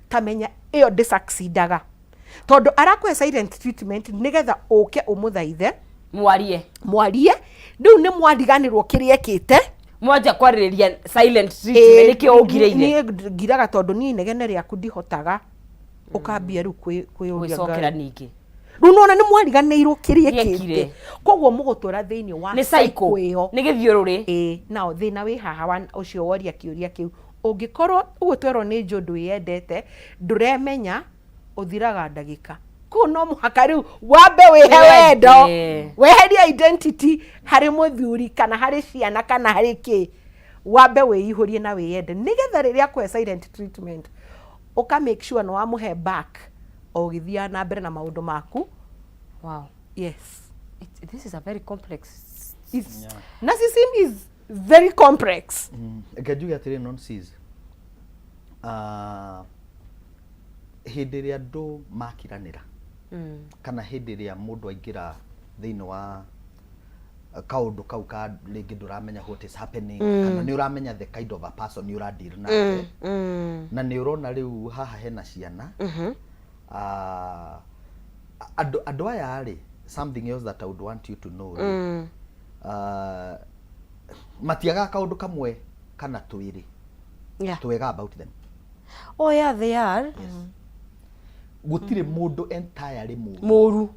ta menya ĩyo ndĩsucceedaga, tondũ arakũhe silent treatment nĩgetha ũke ũmũthaithe. Mwarie. Mwarie. Rĩu nĩ mwariganĩrwo kĩrĩa ekĩte. Mwanja kwarĩrĩria silent treatment, nĩkĩo ũngirĩire. Niĩ ngiraga tondũ niĩ inegene rĩaku ndihotaga. Ũkambia rĩu kwĩyũria gwĩcokera Ngai. Ningĩ Rĩu nona nĩ mwariganĩirwo kĩrĩa Gĩekire. ekĩte, koguo mũgũtũra thĩinĩ wa nĩ cycle ĩyo. Nĩ gĩthiũrũrĩ. Ĩĩ, nao thĩna wĩ haha wa ũcio woria kĩũria kĩu, ũngĩkorwo ũguo twerwo nĩ njũ ndwĩyendete, ndũremenya, ũthiraga ndagĩka. Koguo no mũhaka rĩu wambe wĩhe Wĩyende. wendo, weherie identity harĩ mũthuri kana harĩ ciana kana harĩ kĩ, wambe wĩihũrie na wĩyende, nĩgetha rĩrĩa akũhe silent treatment, ũka make sure nĩ wamũhe back o ũgĩthiaga na mbere na maũndũ maku. Wow. Yes. This is a very complex Narcissism is very complex. Reke njuge atĩrĩ, nonsense. Ah, hĩndĩ ĩrĩa andũ makiranĩra kana hĩndĩ ĩrĩa mũndũ aingĩra thĩinĩ wa kaũndũ kau ka rĩngĩ ndũramenya what is happening, kana nĩ ũramenya the kind of a person nĩ ũradeal nake, na nĩ ũrona rĩu haha hena ciana. Ah, andũ aya rĩ, something else that I would want you to know rĩ, ah, matiagaga kaũndũ kamwe kana twĩrĩ twega about them. Oh yeah, they are. Gũtirĩ mũndũ entirely mũru. Mũru.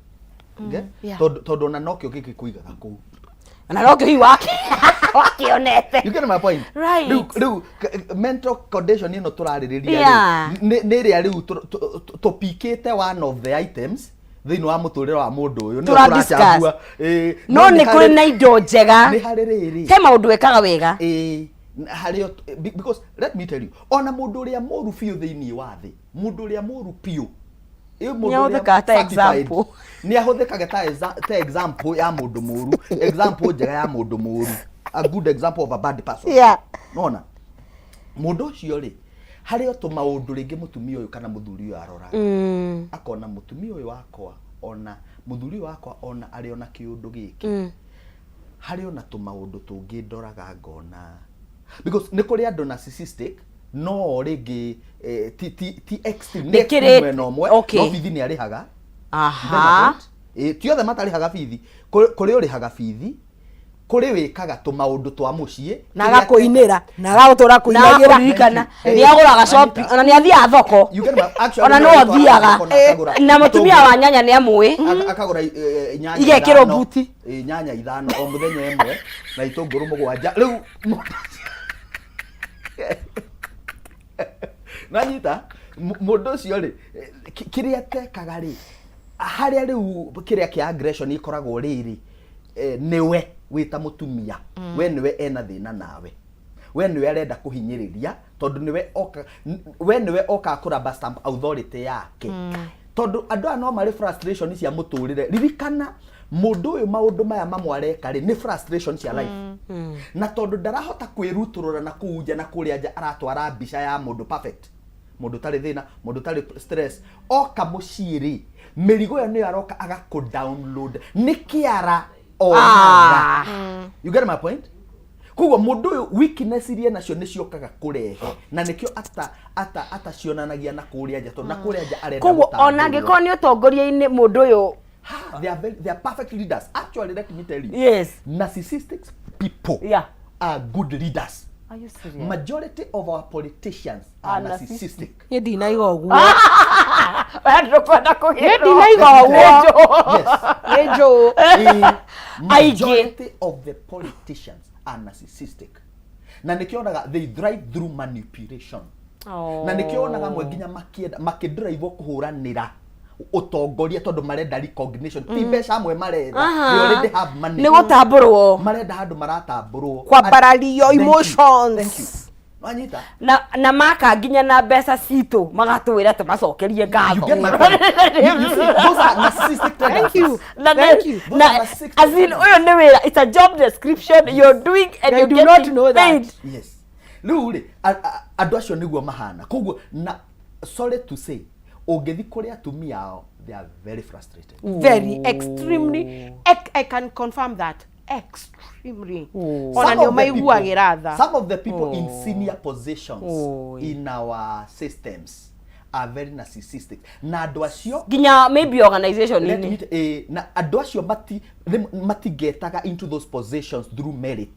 Okay? Yeah. Tondũ ona nokĩo gĩkĩ kũigaga kũu. Na nokĩo hihi wake wakĩonete. You get my point? Right. Rĩu mental condition ĩno tũrarĩrĩria rĩu, nĩ ĩrĩa rĩu tũpikĩte one of the items thĩinĩ wa mũtũrĩre wa mũndũ ũyũ, nĩyo Tũra discuss. tũracambua. Ĩĩ, no nĩ kũrĩ na indo njega. Nĩ harĩ rĩrĩ. He maũndũ wekaga wega. Ĩĩ, harĩ because let me tell you, ona mũndũ ũrĩa mũru biũ thĩinĩ wa thĩ, mũndũ ũrĩa mũru biũ, ĩ mũndũ ũrĩa Nĩahũthĩkaga ta certified, example. nĩ ahũthĩkaga ta example ya mũndũ mũru, example njega ya mũndũ mũru, a good example of a bad person. Nona mũndũ ũcio rĩ, harĩ o tũmaũndũ rĩngĩ mũtumia ũyũ kana mũthuri ũyũ aroraga, akona mũtumia ũyũ wakwa ona mũthuri ũyũ wakwa ona arĩ ona kĩũndũ gĩkĩ, harĩ ona tũmaũndũ tũngĩ ndoraga ngona, because nĩ kũrĩ andũ narcissistic no rĩngĩ ti extreme, nĩ Nĩ extreme kĩrĩ- mwena ũmwe, no bithi nĩ arĩhaga. Ti othe matarĩhaga bithi. Kũrĩ ũrĩhaga bithi, kũrĩ wĩkaga tũmaũndũ twa mũciĩ. Na agakũinĩra na agagũtũra na kũinagĩra. kũririkana Thank you. nĩ agũraga shopping, ona nĩ athiaga thoko. You get my- actually Ona no no atwaraga athiaga. thoko na akagũra Na mũtumia itũngũrũ. wa nyanya nĩ amũĩ. Akagũra nyanya Igekĩrwo ithano, buti. Nyanya 5 o mũthenya ĩmwe na itũngũrũ 7. Rĩu nanyita mũndũ ũcio rĩ, kĩrĩa atekaga rĩ, harĩa rĩu kĩrĩa kĩa aggression ikoragwo rĩrĩ, nĩwe wĩ ta mũtumia, we nĩwe ena thĩna nawe, we nĩwe arenda kũhinyĩrĩria, tondũ nĩwe oka we nĩwe okaga kũraba stamp authority yake, tondũ andũ aya no marĩ frustration cia mũtũrĩre. Ririkana mũndũ ũyũ maũndũ maya mamwe areka rĩ, nĩ frustration cia life, na tondũ ndarahota kwĩrutũrũra na kũu nja, na kũrĩa nja aratwara mbica ya mũndũ perfect, mũndũ ũtarĩ thĩna, mũndũ ũtarĩ stress. Oka mũciĩ rĩ, mĩrigo ĩyo nĩyo aroka agakũ download nĩ kĩara onaga. You get my point? Koguo mũndũ ũyũ weakness iria nacio nĩ ciokaga kũrehe, na nĩkĩo ata ata atacionanagia na kũrĩa nja, tondũ na kũrĩa nja arenda Koguo ona gũtambũrwo. angĩkorwo nĩ ũtongoria-inĩ mũndũ ũyũ. Ha, they are perfect leaders. Actually, let me tell you, narcissistic people are good leaders. Are you serious? Majority of our politicians are Are narcissistic. Niĩ ndinaiga ũguo. We ndũkwenda kũgĩrwo. Niĩ ndinaiga ũguo. Yes. Nĩ njũũ. Aingĩ. Majority of the politicians are narcissistic, na nĩkĩo onaga they thrive through manipulation, na nĩkĩo onaga amwe nginya makĩenda makĩdrive kũhũranĩra ũtongoria, tondũ marenda recognition, ti mbeca amwe maretha. They already have money. Nĩ gũtambũrwo. Marenda handũ maratambũrwo. Kwambarario. Thank you. Emotions. Thank you. Wanyita? Na maka nginya na mbeca citũ magatwĩra tũmacokerie ngatho. You get my point? You see, those are narcissistic Thank tendencies. you. Na Thank you. Those na are narcissistic as in ũyũ nĩ wĩra, it's a job description you're doing and They you're do not getting know that. paid. Yes, rĩu rĩ, andũ acio nĩguo mahana. Koguo na sorry to say, ũngĩthi kũrĩ atumia ao, they are very frustrated. Very extremely, I can confirm that, extremely. Ona Some nĩ of the people- maiguagĩra tha. Some of the people in senior positions Oi. in our systems are very narcissistic, na andũ acio nginya maybe organization let inĩ me na andũ acio matigetaga into those positions through merit.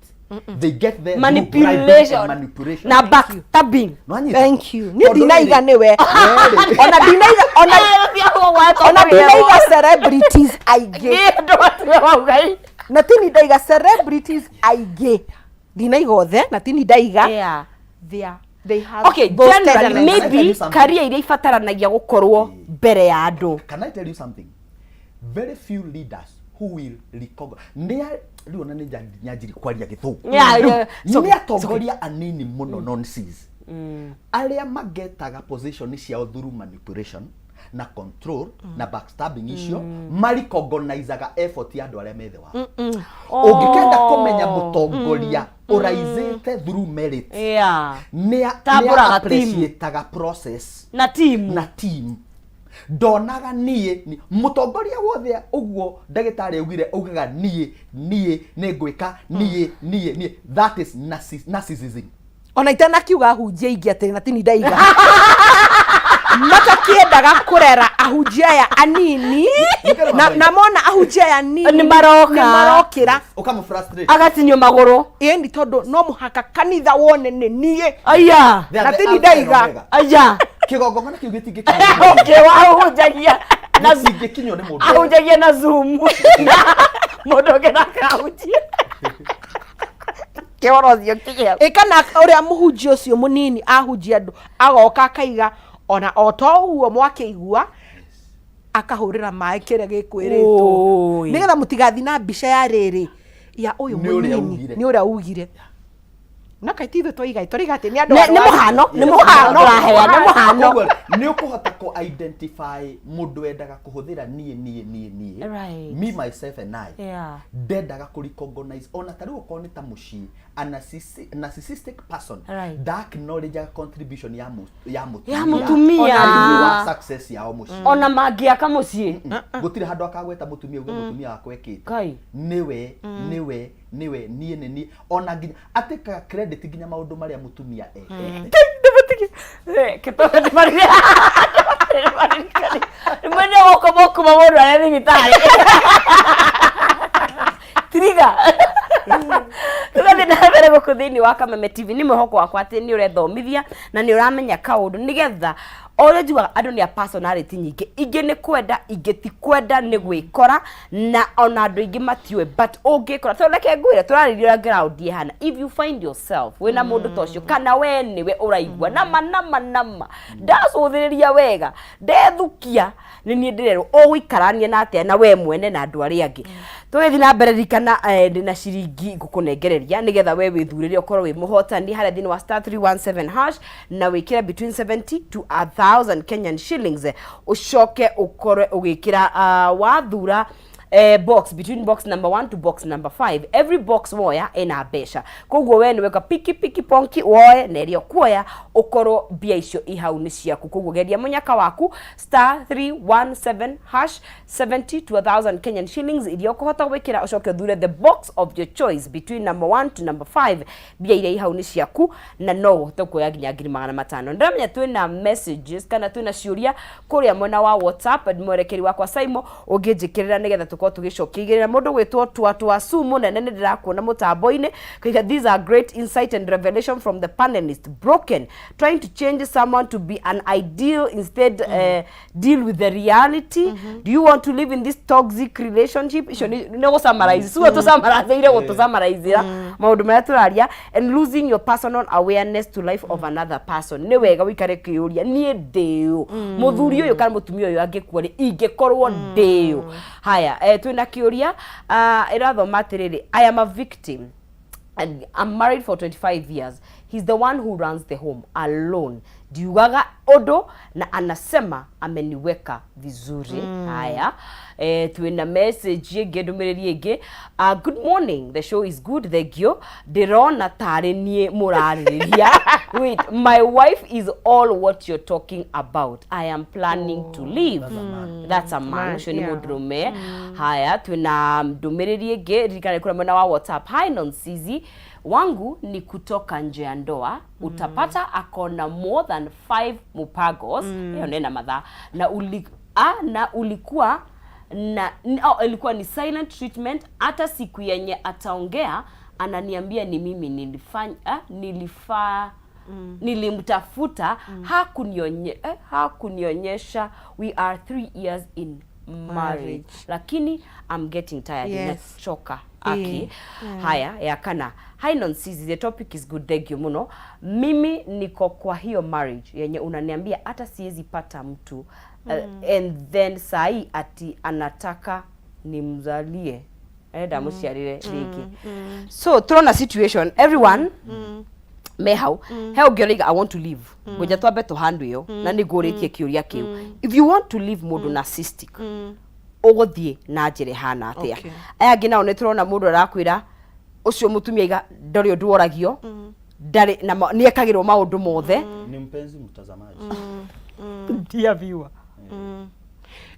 They get there through bribing and manipulation manipulation. Na backstabbing. Nĩwanyita? Thank you. Niĩ Tondũ ndinaiga rĩrĩ- nĩwe. Werĩ. Ona ndinaiga, ona ndinaiga celebrities aingĩ. Na tini ndaiga celebrities aingĩ, ndinaiga othe, na tini ndaiga they are, they have Okay, those generally tendencies. Can I tell maybe you something? career iria ibataranagia gukorwo mbere ya andũ. Can I tell you something? Very few leaders who will recognize. Nĩ rĩu ona nĩ nyanjiri kwaria gĩthũngũ. Yeah, Rĩu, yeah. It's okay, nĩ atongoria anini mũno nonsense arĩa magetaga position ciao through manipulation na control na backstabbing icio, marecognizaga effort ya andũ arĩa me thĩ wao. Ũngĩkenda kũmenya mũtongoria ũraisĩte through merit, nĩ Tambũraga team. appreciataga process na team. Na team. Ndonaga niĩ mũtongoria wothe ũguo ndagĩtarĩ augire, augaga niĩ niĩ nĩ ngwĩka niĩ niĩ niĩ, that is narcissism. Ona itanakiuga ahunjia aingĩ atĩrĩ, na tini ndaiga matakĩendaga kũrera ahunjia aya anini, na mona ahunjia aya anini Nĩ maroka. nĩ marokĩra. Ũkamũ frustrate. Agatinio magũrũ. Ĩni, tondũ no mũhaka kanitha wone nĩ niĩ. Aya. They are Na the tini alpha and ndaiga. omega. Aya. Kĩgongona kĩu gĩtingĩkinywo. Okay, wahunjagia na Gĩtingĩkinywo nĩ mũndũ. Ahunjagia na Zoom, mũndũ ũngĩ nakahunjia kĩhoro ũcio kĩgĩa. Ĩ, kana ũrĩa mũhunjia ũcio mũnini ahunjia andũ, agoka akaiga ona o to ũguo mwakĩigua, akahũrĩra maĩ kĩrĩa gĩkwĩrĩtwo, Oi. nĩgetha mũtigathi na mbica ya rĩrĩ ya ũyũ Nĩ ũrĩa mũnini. ugire. Nĩ ũrĩa ugire, no kaĩ ti ithuĩ twaiga, tũraiga atĩ nĩ andũ Nĩ arwaru. mũhano, nĩ mũhano tũraheana, nĩ mũhano. Koguo nĩ ũkũhota kũ identify mũndũ wendaga kũhũthĩra niĩ niĩ niĩ niĩ, me, myself and I, ndendaga kũ recognize ona ta rĩu okorwo nĩ ta mũciĩ, a narcissistic person nda acknowledge contribution ya mũtumia Ya mũtumia. thĩinĩ wa success yao mũciĩ. Ona mangĩaka mũciĩ. Gũtirĩ handũ akagweta mũtumia uge mũtumia wakwa ekĩte. Kai. Nĩwe nĩwe nĩwe, niĩ nĩ niĩ, ona nginya atĩkaga credit nginya maũndũ marĩa mũtumia ekĩte. Kĩtoka nĩmwene gũkoma kuma mũndũ arĩa thibitarĩ tiriga. Tũgathiĩ na mbere gũkũ thĩinĩ wa Kameme TV. Nĩ mwĩhoko wakwa atĩ nĩ ũrethomithia na nĩ ũramenya kaũndũ, nĩgetha o ũrĩa njugaga andũ nĩ a personality nyingĩ, ingĩ nĩ kwenda, ingĩ ti kwenda, nĩ gwĩkora, na ona andũ aingĩ matiũĩ, but ũngĩkora, tondũ reke ngwĩre, tũrarĩria ũrĩa ground ĩhana. If you find yourself wĩna mũndũ ta ũcio, kana we nĩwe ũraigua nama nama nama ndacũthĩrĩria wega, ndethukia nĩ niĩ ndĩrerwo, ũgũikarania na atĩa na we mwene na andũ arĩa angĩ? Tũgĩthiĩ na mbere, ririkana ndĩna ciringi ngũkũnengereria nĩgetha we wĩthurĩre ũkorwo wĩ mũhotani harĩa thĩinĩ wa *317# na wĩkĩre between 70 to 1000 Kenyan shillings, ũcoke ũkorwe ũgĩkĩra wathura box between box number 1 to box number 5. Every box woya ĩna mbeca, koguo we nĩwe ka piki piki ponki woe na ĩrĩa ũkuoya ũkorwo mbia icio i hau nĩ ciaku. Koguo geria mũnyaka waku, *317#, 70 to 1000 Kenyan shillings iria ũkũhota gwĩkĩra, ũcoke ũthure the box of your choice between number 1 to number 5. Mbia iria i hau nĩ ciaku na no ũhote kuoya nginya 500,000. Ndĩramenya twĩna messages kana twĩna ciũria kũrĩa mwena wa WhatsApp. Mwerekeri wakwa Saimo, ũngĩnjĩkĩrĩra nĩgetha tũkorwo tũgĩcokia igĩrĩra. Mũndũ gwĩtwo Twatwa Su mũnene, nĩ ndĩrakuona mũtambo-inĩ kaiga, "These are great insight and revelation from the panelist. Broken trying to change someone to be an ideal instead, deal with the reality. Do you want to live in this toxic relationship?" Icio nĩ gũ summarize suo tũ summarize gũtũ summarize maũndũ marĩa tũraria. "And losing your personal awareness to life of another person." Nĩ wega wĩikare kĩũria, niĩ ndĩũ? Mũthuri ũyũ kana mũtumia ũyũ angĩkua rĩ, ingĩkorwo ndĩũ? Haya, twĩna kĩũria, ĩrathoma atĩrĩrĩ, "I am a victim. And I'm married for 25 years. He's the one who runs the home alone. Ndiugaga ũndũ na anasema ameniweka vizuri. Haya. Twina message ĩngĩ, ndũmĩrĩri ĩngĩ. Good morning. The show is good. Thank you. Ndĩrona tarĩ niĩ mũrarĩrĩria. Wait, my wife is all what you're talking about. I am planning to leave. That's a man. Man, Ũcio nĩ mũndũrũme. Haya, twina ndũmĩrĩri ĩngĩ, ririkana kũrĩa mwena wa WhatsApp. Hi Nonsizi, wangu ni kutoka nje ya ndoa. Utapata akona more than 5 mupagos. Hiyo nena madhaa na uli, na ulikuwa na oh, ilikuwa ni silent treatment. Hata siku yenye ataongea ananiambia ni mimi nilifanya, nilifaa nilimtafuta, hakunionyesha. We are 3 years in marriage, Marriage. Lakini I'm getting tired. Nachoka aki. Haya, ya kana. Hi Nonsizi, the topic is good, thank you muno. Mimi niko kwa hiyo marriage yenye unaniambia, hata siwezi pata mtu and then sahi ati anataka nimzalie, arenda muciarire rĩngĩ. So turona situation everyone me hau he ũngĩ ũraiga, "I want to leave." Ngoja twambe tũhandũ ĩyo na nĩ ngũrĩtie kĩũria kĩu. If you want to leave mũndũ narcissistic, ũgũthiĩ na njĩra ĩhana atĩa? Aya angĩ nao nĩ tũrona mũndũ arakwĩra ũcio mũtumia aiga ndarĩ ũndũ oragio, ndarĩ na nĩ ekagĩrwo maũndũ mothe. Ni mpenzi mtazamaji. Dear viewer,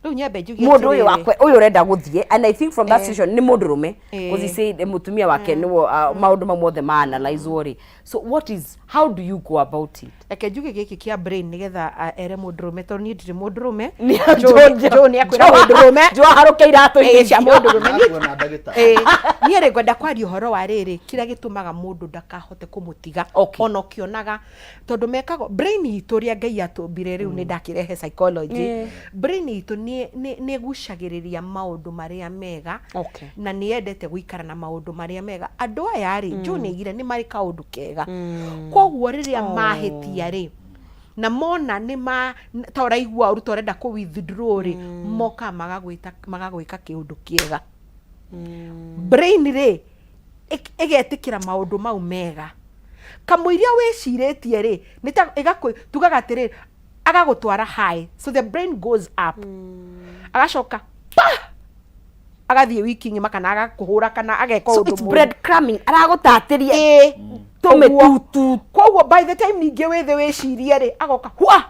Rĩu nyambe njuge mũndũ ũyũ atĩrĩrĩ. Wakwe ũyũ ũrenda gũthiĩ, and I think from that situation nĩ mũndũ rũme, because he said mũtumia wake nĩwo maũndũ mau mothe ma analyze rĩ. So what is how do you go about it? Reke njuge gĩkĩ kĩa brain nĩgetha ere mũndũrũme, tondũ niĩ ndirĩ mũndũrũme. Joe. Joe nĩ akwĩra mũndũrũme. Joe aharũke iratũ-inĩ Ĩĩ, cia mũndũrũme. Nakuona ndagĩtarĩ. Ĩĩ, niĩ rĩ ngwenda kwaria ũhoro wa rĩrĩ, kĩrĩa gĩtũmaga mũndũ ndakahote kũmũtiga. Ona ũkĩonaga tondũ mekago brain itũ ũrĩa Ngai atũmbire, rĩu nĩ ndakĩrehe psychology. Brain itũ nĩ ĩgucagĩrĩria maũndũ marĩa mega na nĩ yendete gũikara na maũndũ marĩa mega. Andũ aya rĩ, Joe nĩ aigire nĩ marĩ kaũndũ kega, koguo rĩrĩa mahĩtia rĩ na mona nĩ ma ta ũraigua ũru, ta ũrenda kũ withdraw rĩ, mokaga magagwĩta magagwĩka kĩũndũ kĩega. Brain rĩ ĩgetĩkĩra maũndũ mau mega kamũiria wĩcirĩtie rĩ, nĩ ta ĩgakũ tugaga atĩrĩrĩ, agagũtwara high, so the brain goes up, agacoka pa agathiĩ wiki ng'ima kana agakũhũra kana ageka So ũndũ it's mũũru. bread crumbing, aragũtatĩria Ĩĩ. tũmĩtutu. Koguo by the time ningĩ wĩthĩ wĩcirie rĩ, agoka hwa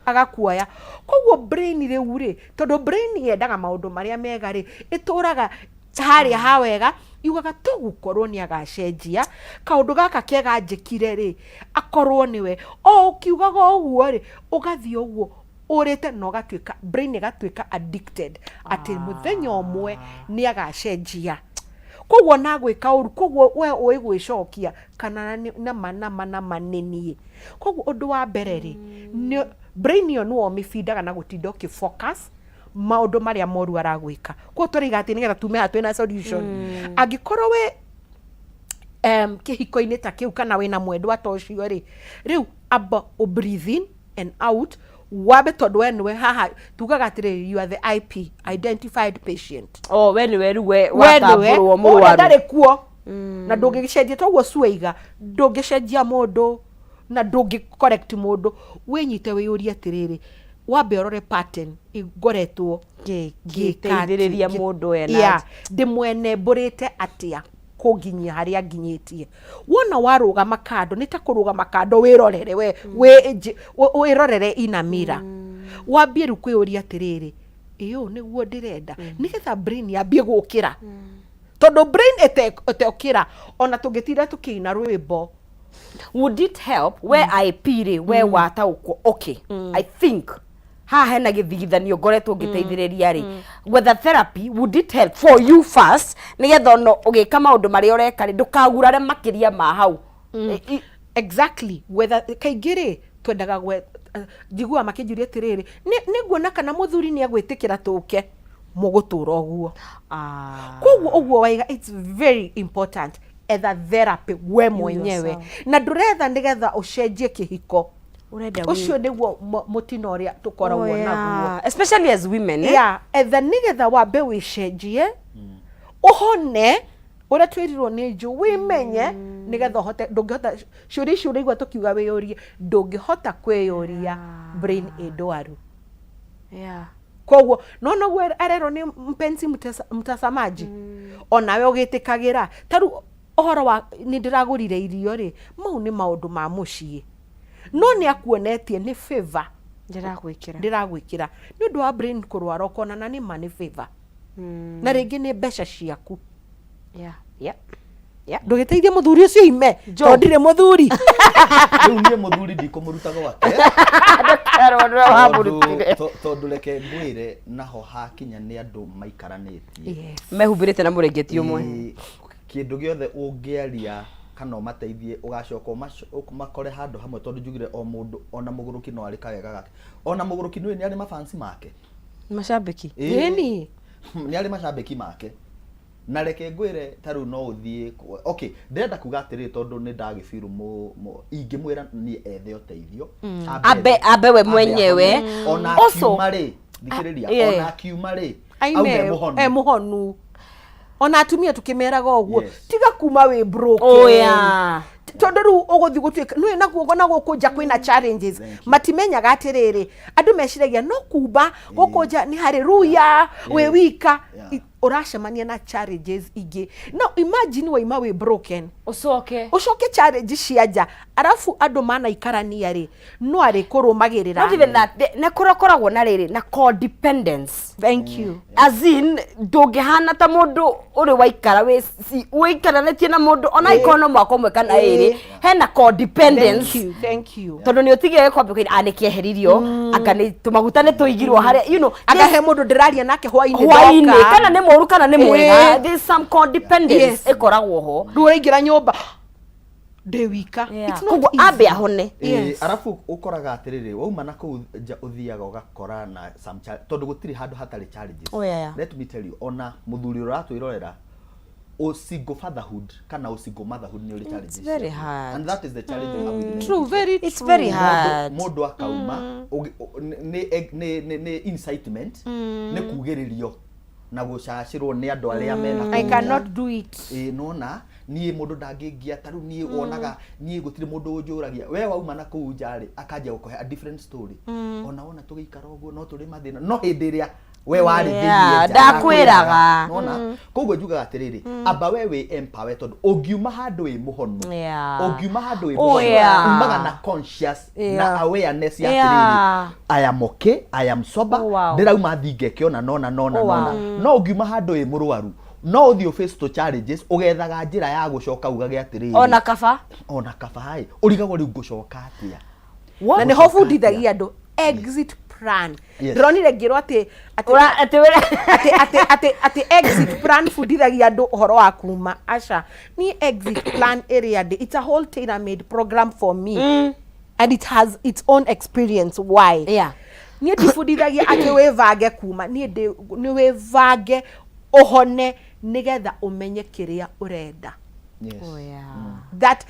agakuoya. Koguo brain rĩu rĩ, tondũ brain yendaga maũndũ marĩa mega rĩ, ĩtũraga harĩa ha wega, yugaga tũgũkorwo nĩ agacenjia kaũndũ gaka kega njĩkire rĩ, akorwo nĩwe o ũkiugaga ũguo rĩ, ũgathiĩ ũguo ũrĩte na ũgatuĩka brain ĩgatuĩka addicted atĩ mũthenya ũmwe nĩ agacenjia, koguo na gwĩka ũru, koguo we ũĩ gwĩcokia kana nama nama nama nĩ niĩ. Koguo ũndũ wa mbere rĩ, nĩ brain ĩyo nĩwe ũmĩbindaga na gũtinda ũkĩ focus maũndũ marĩa moru aragwĩka. Koguo tũraiga atĩ nĩgetha tume haha twĩna solution, angĩkorwo wĩ kĩhiko-inĩ ta kĩu kana wĩna mwendwa ta ũcio rĩ, rĩu amba ũ breathe in and out wambe, tondũ we nĩwe haha tugaga atĩrĩrĩ, you are the IP, identified patient. Oh, we nĩwe rĩu we We nĩwe watambũrwo ũrĩa mũrwaru. Ndarĩ kuo na ndũngĩgĩcenjia toguo cuaiga, ndũngĩcenjia mũndũ na ndũngĩ correct mũndũ. Wĩnyite wĩyũrie atĩrĩrĩ, wambe ũrore pattern ngoretwo ngĩka ngĩteithĩrĩria mũndũ ũyũ na Yeah, ndĩmwene mbũrĩte atĩa kũnginyia harĩa nginyĩtie. Wona warũgama kando, nĩ ta kũrũgama kando wĩrorere we wĩrorere ina mira, wambie rĩu kwĩyũria atĩrĩrĩ, ĩ ũũ nĩguo ndĩrenda, nĩgetha brain yambie gũkĩra, tondũ brain ĩtekũkĩra ona tũngĩtinda tũkĩina rwĩmbo. Would it help we IP rĩ, we wataũkwo, okay, I think haha hena gĩthigithanio ngoretwo ngĩteithĩrĩria rĩ, whether therapy, would it help for you first, nĩgetha ona ũgĩka maũndũ marĩa ũreka rĩ, ndũkagurare makĩria ma hau? Exactly. Whether kaingĩ rĩ twendaga gwe njiguaga makĩnjũria atĩrĩrĩ, nĩ nguona kana mũthuri nĩ agwĩtĩkĩra tũke mũgũtũra ũguo. Koguo ũguo waiga, it's very important, etha therapy we mwenyewe Yourself. Na ndũretha nĩgetha ũcenjie kĩhiko. Ũrenda Ũcio nĩguo mũtino ũrĩa tũkoragwo Oh, naguo. yeah. Especially as women, eh? Yeah, etha nĩgetha wambe wĩcenjie, ũhone. Ũrĩa twĩrirwo nĩ njũ wĩmenye nĩgetha ũhote, ndũngĩhota ciũria icio ũraigua tũkiuga wĩyũrie, ndũngĩhota kwĩyũria brain ĩ ndwaru. Koguo no noguo arerwo nĩ mpenzi mtazamaji, onawe ũgĩtĩkagĩra ta rĩu ũhoro wa nĩ ndĩragũrire irio rĩ, mau nĩ maũndũ ma mũciĩ, no nĩ akuonetie nĩ favor ndĩragwĩkĩra, ndĩragwĩkĩra nĩ ũndũ wa brain kũrwara, ũkona na nĩ ma nĩ favor, na rĩngĩ nĩ mbeca ciaku. Ndũgĩteithie mũthuri ũcio ime tondũ ndirĩ mũthuri. Rĩu niĩ mũthuri ndikũmũruta gwake. Ndũkerwo nĩwe wamũrutire. Tondũ reke ngwĩre, naho hakinya nĩ andũ maikaranĩtie mehumbĩrĩte na mũrengeti ũmwe. Ĩĩ, kĩndũ gĩothe ũngĩaria kana ũmateithie, ũgacoka ũmakore handũ hamwe, tondũ njugire o mũndũ ona mũgũrũki no arĩ kawega gake, ona mũgũrũki nĩ arĩ mafansi make. Macambĩki. Ĩĩ. Ĩni. Nĩ arĩ macambĩki make, na reke ngwĩre, ta rĩu no ũthiĩ okay, ndĩrenda kuga atĩrĩrĩ, tondũ nĩ ndagĩbiru ingĩmwĩra niĩ ethe ũteithio. Ambe we mwenyewe. Ahone. Ona akiuma rĩ, thikĩrĩria, ona akiuma rĩ, aime aume mũhonu. E mũhonu. Ona atumia tukĩmeraga ũguo, tiga kuma wĩ broken. Oh, yeah. Tondũ rĩu ũgũthiĩ gũtuĩka nĩũĩ naguo na gũkũ nja kwĩna challenges. Thank you. Matimenyaga atĩrĩrĩ, andũ meciragia no kumba gũkũ nja nĩ harĩ ruya wĩ wika. Ũracemania na challenges ingĩ. No imagine waima wĩ broken, ũcoke ũcoke challenge cia nja, arabu andũ manaikarania rĩ, no arĩ kũrũmagĩrĩra. Not even that, nĩ kũrakoragwo na rĩrĩ na codependence. Thank you. As in ndũngĩhana ta mũndũ ũrĩ waikara wĩikaranĩtie na mũndũ ona angĩkorwo no mwaka ũmwe kana ĩrĩ, hena codependence. Thank you, thank you. Tondũ nĩ ũtigire kwambia kwĩra, nĩ kĩeheririo, anga nĩ tũmaguta nĩ tũigirwo harĩa. Anga he mũndũ ndĩraria nake hwainĩ Hwainĩ ndoka. kana nĩ mũru kana nĩ mwega, there's some codependence ĩkoragwo ho. Rĩu ũraingĩra nyũmba ndĩ wika. It's not Koguo easy. ambe ahone. Ĩĩ, arabu ũkoraga atĩrĩrĩ, wauma na kũu nja ũthiaga ũgakora na some tondũ gũtirĩ handũ hatarĩ challenges. Oh, yeah. Let me tell you, ona mũthuri ũratwĩrorera, o single fatherhood kana o single motherhood nĩ ũrĩ challenges Very ciaguo. hard. And that is the challenge you have with many True, people. very It's true. very hard. Mũndũ akauma nĩ incitement, nĩ kugĩrĩrio na gũcacĩrwo nĩ andũ arĩa mena I kũu nja. cannot do it. Ĩĩ, nona niĩ mũndũ ndangĩngia, ta rĩu niĩ wonaga niĩ gũtirĩ mũndũ ũnjũragia, we wauma na kũu nja rĩ, akanjia gũkũhe a different story, ona wona tũgĩikara ũguo no tũrĩ mathĩna, no hĩndĩ ĩrĩa we warĩ thĩiniĩ nja Ndakwĩraga. Nona koguo njugaga atĩrĩrĩ, amba we wĩ empower, tondũ ũngiuma handũ wĩ mũhonu, ũngiuma handũ wĩ mũhonu, umaga na conscious na awareness ya atĩrĩrĩ, I am okay, I am sober. Ndĩrauma thiĩ ngeke ona nona nona nona. No ũngiuma handũ wĩ mũrwaru, no ũthiĩ face to challenges, ũgethaga njĩra ya gũcoka ugage atĩrĩrĩ, Ona kaba. Ona kaba ĩ, ũrigagwo rĩu ngũcoka atĩa. Na nĩho bundithagia andũ exit plan. Ndĩronire ngĩrwo atĩ Atĩ atĩ exit plan, bundithagia andũ ũhoro wa kuma, aca ni exit plan ĩrĩa ndĩ, it's a whole tailor made program for me and it has its own experience. Why? Niĩ ndibundithagia atĩ wĩvange kuma, niĩ nĩ wĩvange ũhone nĩgetha ũmenye kĩrĩa ũrenda. Oh, yeah. That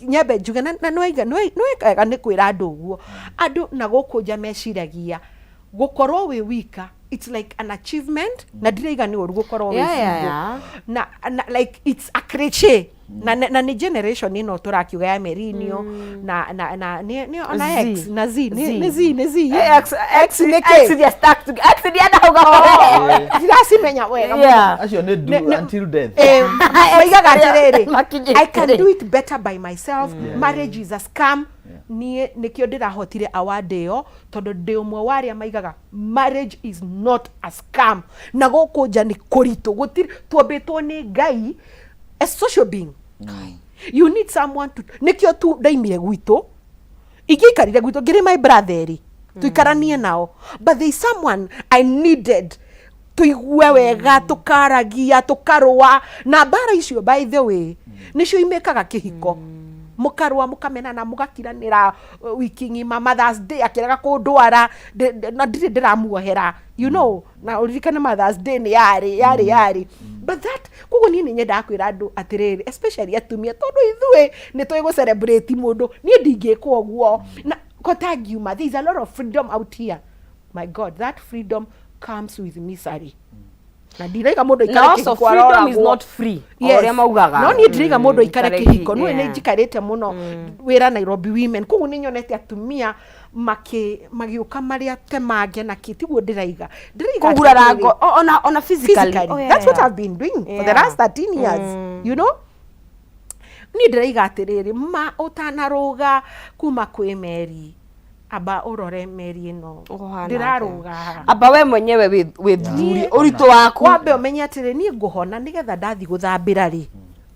nyambe njuge na nĩwaiga nĩwega nĩ kwĩra andũ ũguo, andũ na gũkũ nja meciragia gũkorwo wĩ wika it's like an achievement, na ndiraiga nĩ ũru gũkorwo wĩ single. Na like it's a cliche, na nĩ generation ĩno tũrakiuga ya millennial na nĩ ona Z. X na Z nĩ Z. Nĩ Z, nĩ Z. X. X nĩ kĩ? X they stuck to X nĩ andauga. Ndiracimenya wega mũno. Acio nĩ do until death. Maigaga atĩrĩrĩ, Makinyĩte. I can do it better by myself, marriage is a scam. Niĩ nĩkĩo ndĩrahotire award ĩyo, tondũ ndĩ ũmwe wa arĩa maigaga marriage is not a scam, na gũkũ nja nĩ kũritũ, gũtirĩ tuombĩtwo nĩ Ngai a social being. You need someone to, nĩkĩo tu ndaimire gwitũ, ingĩikarire gwitũ ngĩrĩ my brother ĩrĩ tuikaranie nao, but there is someone I needed tuigue wega, tukaragia, tukarũa, na mbara icio by the way nĩcio imĩkaga kĩhiko, mũkarũa, mũkamenana, mũgakiranĩra wiki ng'ima. Mothers Day akĩrega kũndwara, na ndirĩ ndĩramuohera, na ũririkane Mothers Day nĩ yarĩ but that. Koguo niĩ nĩ nyendaga kwĩra andũ atĩrĩrĩ, especially atumia, tondũ ithuĩ nĩ tũĩ gũ celebrate mũndũ, niĩ ndingĩkwo ũguo na kota ngiuma. There is a lot of freedom out here. My God, that freedom comes with misery. Na ndiraiga mũndũ aikare Na also kĩhiko freedom is aroragwo. not free, o Yes. ũrĩa maugaga. No niĩ ndiraiga mũndũ aikare Aikare kĩhiko. kĩ- Nĩũĩ nĩ njikarĩte mũno wĩra Nairobi Women, koguo nĩ nyonete atumia magĩũka marĩ atemange na kĩ, tiguo ndĩraiga. Ndĩraiga Kũgurara atĩrĩrĩ, ona physically. physically. Oh, yeah, That's what yeah. I've been doing for the last 13 years, you know. Niĩ ndĩraiga atĩrĩrĩ, ma ũtanarũga kuma kwĩ meri, amba ũrore meri ĩno Ũhana ndĩrarũga haha. Amba we mwenyewe wĩthurie ũritũ waku. Wambe ũmenye atĩrĩ, niĩ ngũhona nĩgetha ndathiĩ gũthambĩra rĩ,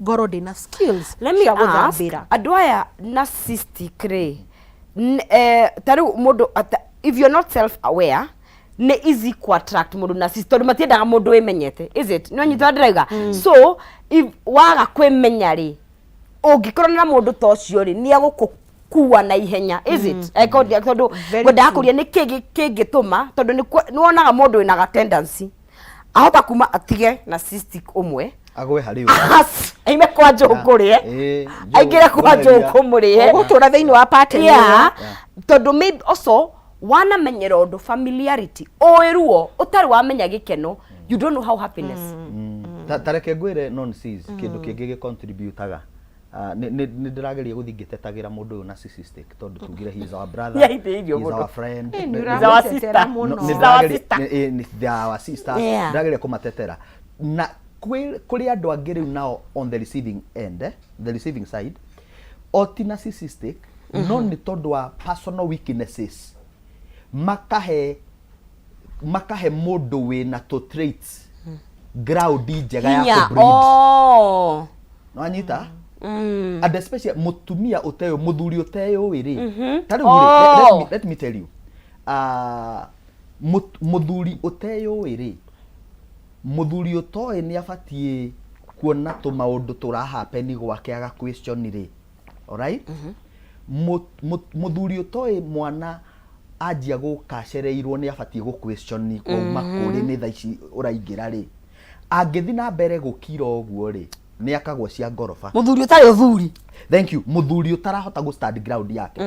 ngorwo ndĩna skills Let me cia ask, gũthambĩra. andũ aya narcissistic rĩ, ta rĩu mũndũ if you're not self aware, nĩ easy ku attract mũndũ narcissist, tondũ matiendaga mũndũ wĩmenyete, is it? Nĩ wanyita ndĩrauga? So if waga kwĩmenya rĩ, ũngĩkorwo na mũndũ ta ũcio rĩ, nĩ egũkũkua na ihenya, is it? Tondũ Very ngwendaga true. kũria nĩ kĩ kĩngĩtũma, tondũ nĩ wonaga mũndũ wĩna ga tendency ahota kuma atige narcissistic ũmwe, Agwe harĩ ũyũ. Aime kwa njũngũ rĩe, aingĩre kwa njũngũ mũrĩe. Ũgũtũra thĩinĩ wa pattern ĩyo. Yeah, tondũ maybe also wanamenyera ũndũ, familiarity, ũĩ ruo ũtarĩ wamenya gĩkeno, you don't know how happiness. Ta reke ngwĩre, non seas kĩndũ kĩngĩ gĩcontributaga. Nĩ ndĩrageria gũthiĩ ngĩtetagĩra mũndũ ũyũ narcissistic, tondũ tugire he is our brother, Nĩaithĩirio he is mũno. our friend. Ĩ, nĩ Is our ũramũtetera sister. mũno. No, nĩ Is our ndĩrageria- sister. they are our sister. Ndĩrageria kũmatetera na kũrĩ andũ angĩ rĩu nao on the receiving end, the receiving side, o ti narcissistic, no nĩ tondũ wa personal weaknesses makahe mũndũ wĩna tũ traits ground njega ya Hinya. kũ breed. Oh. Nwanyita? And especially mutumia uteyo, muthuri uteyo ri, ta riu Oh. ri, let me tell you, muthuri uteyo ri, muthuri utoĩ nĩ abatiĩ kuona tũmaũndũ tũrahapeni gwake aga question rĩ, alright? Muthuri ũtoĩ mwana anjia gũka acereirwo nĩ abatiĩ gũ question kwauma kũrĩ nĩ thaa ici ũraingĩra rĩ, angĩthi na mbere gũkira ũguo rĩ, nĩ akagwo cia ngoroba. Mũthuri ũtarĩ ũthuri. Thank you. Muthuri ũtarahota gũ stand ground yake,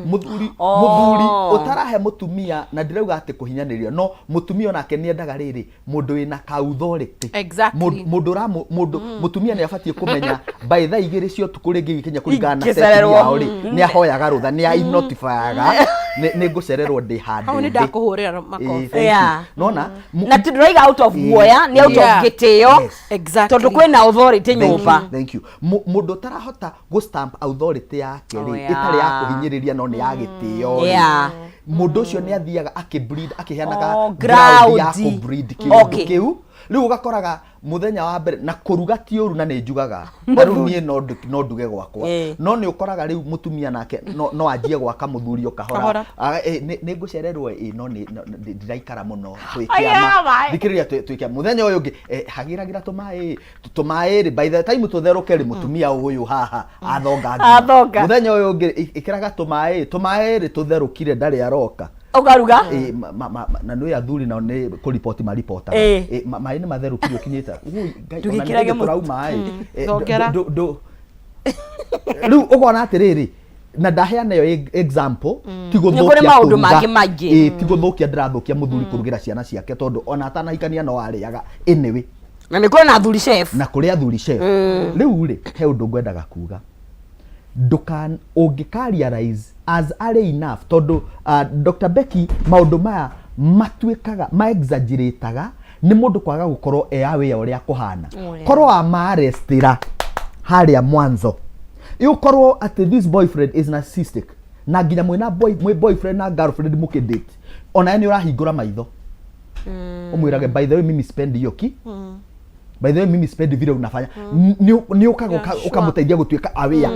muthuri Oh. muthuri ũtarahe mutumia, na ndirauga atĩ kũhinyanĩrĩria, no mutumia onake nĩ endaga rĩrĩ mũndũ wĩna ka authority. Mũndũ ũramu mũndũ mũtumia nĩ abatiĩ kũmenya by thaa 2 cia ũtukũ rĩngĩ gĩkinya kũringana na setting Ingĩcererwo. yao rĩ, nĩ ahoyaga rũtha, nĩ ainotifyaga nĩ ngũcererwo ndĩ handũ Hau nĩ ndĩ. ndakũhũrĩra makobi. Ĩ, thank you. Nona Na ti ndĩroiga out of guoya, nĩ out of gĩtĩo. Exactly. Tondũ kwĩna authority Thank you, nyũmba. thank you. Mũndũ ũtarahota gũ stamp authority yake Oh, rĩ, ĩtarĩ ya kũhinyĩrĩria no nĩ ya gĩtĩo rĩ, mũndũ ũcio nĩ athiaga akĩbreed, akĩheanaga Oh, ground ya ground. kũbreed kĩũndũ kĩu. Rĩu ũgakoraga mũthenya wa mbere na kũruga ti ũru, na nĩ njugaga, na rĩu niĩ no nduge gwakwa, no nĩ ũkoraga rĩu mũtumia nake no anjie gwaka mũthuri o kahora. Kahora. Nĩ ngũcererwo ĩ, no nĩ ndiraikara mũno twĩ Aya, kĩama. maĩ. Thikĩrĩria, twĩ kĩama mũthenya ũyũ ũngĩ, hagĩragĩra tũmaĩ tũmaĩ rĩ, by the time tũtherũke rĩ, mũtumia ũyũ haha athonga ngima. Athonga. Mũthenya ũyũ ũngĩ ĩkĩraga tũmaĩ tũmaĩ rĩ, tũtherũkire ndarĩ aroka. Ũkaruga. Ĩ, na nĩ athuri nao nĩ kũriboti maripotaga. Ĩ, maĩ nĩ matherũkire ũkinyĩte. Ui, Ngai, ona nĩ Ndũgĩkĩrage hĩndĩ tũrauma ĩ. Thongera. Rĩu ũkona atĩrĩrĩ, na ndaheana ĩyo example ti Nĩ kũrĩ gũthũkia maũndũ kũruga. mangĩ maingĩ. Ĩ, ti gũthũkia ndĩrathũkia mũthuri kũrugĩra ciana ciake, tondũ ona atanahikania no arĩaga anyway. Na nĩ kũrĩ na athuri chef. Na kũrĩ athuri chef. Rĩu rĩ, he ũndũ ngwendaga kuga, ndũkan ũngĩka realize as early enough, tondũ Dr. Becky, maũndũ maya matuĩkaga ma exaggerataga nĩ mũndũ kwaga gũkorwo e aware ũrĩa kũhana. Oh, yeah. Korwo amaarestĩra harĩa mwanzo, ĩũkorwo atĩ this boyfriend is narcissistic, na nginya mwĩna boy, mwĩ boyfriend na girlfriend mũkĩdate, onawe nĩ ũrahingũra maitho ũmwĩrage, "By the way, mimi sipendi hiyo ki by the way, mimi sipendi vile unafanya." Nĩ ũkaga ũkamũteithia gũtuĩka aware,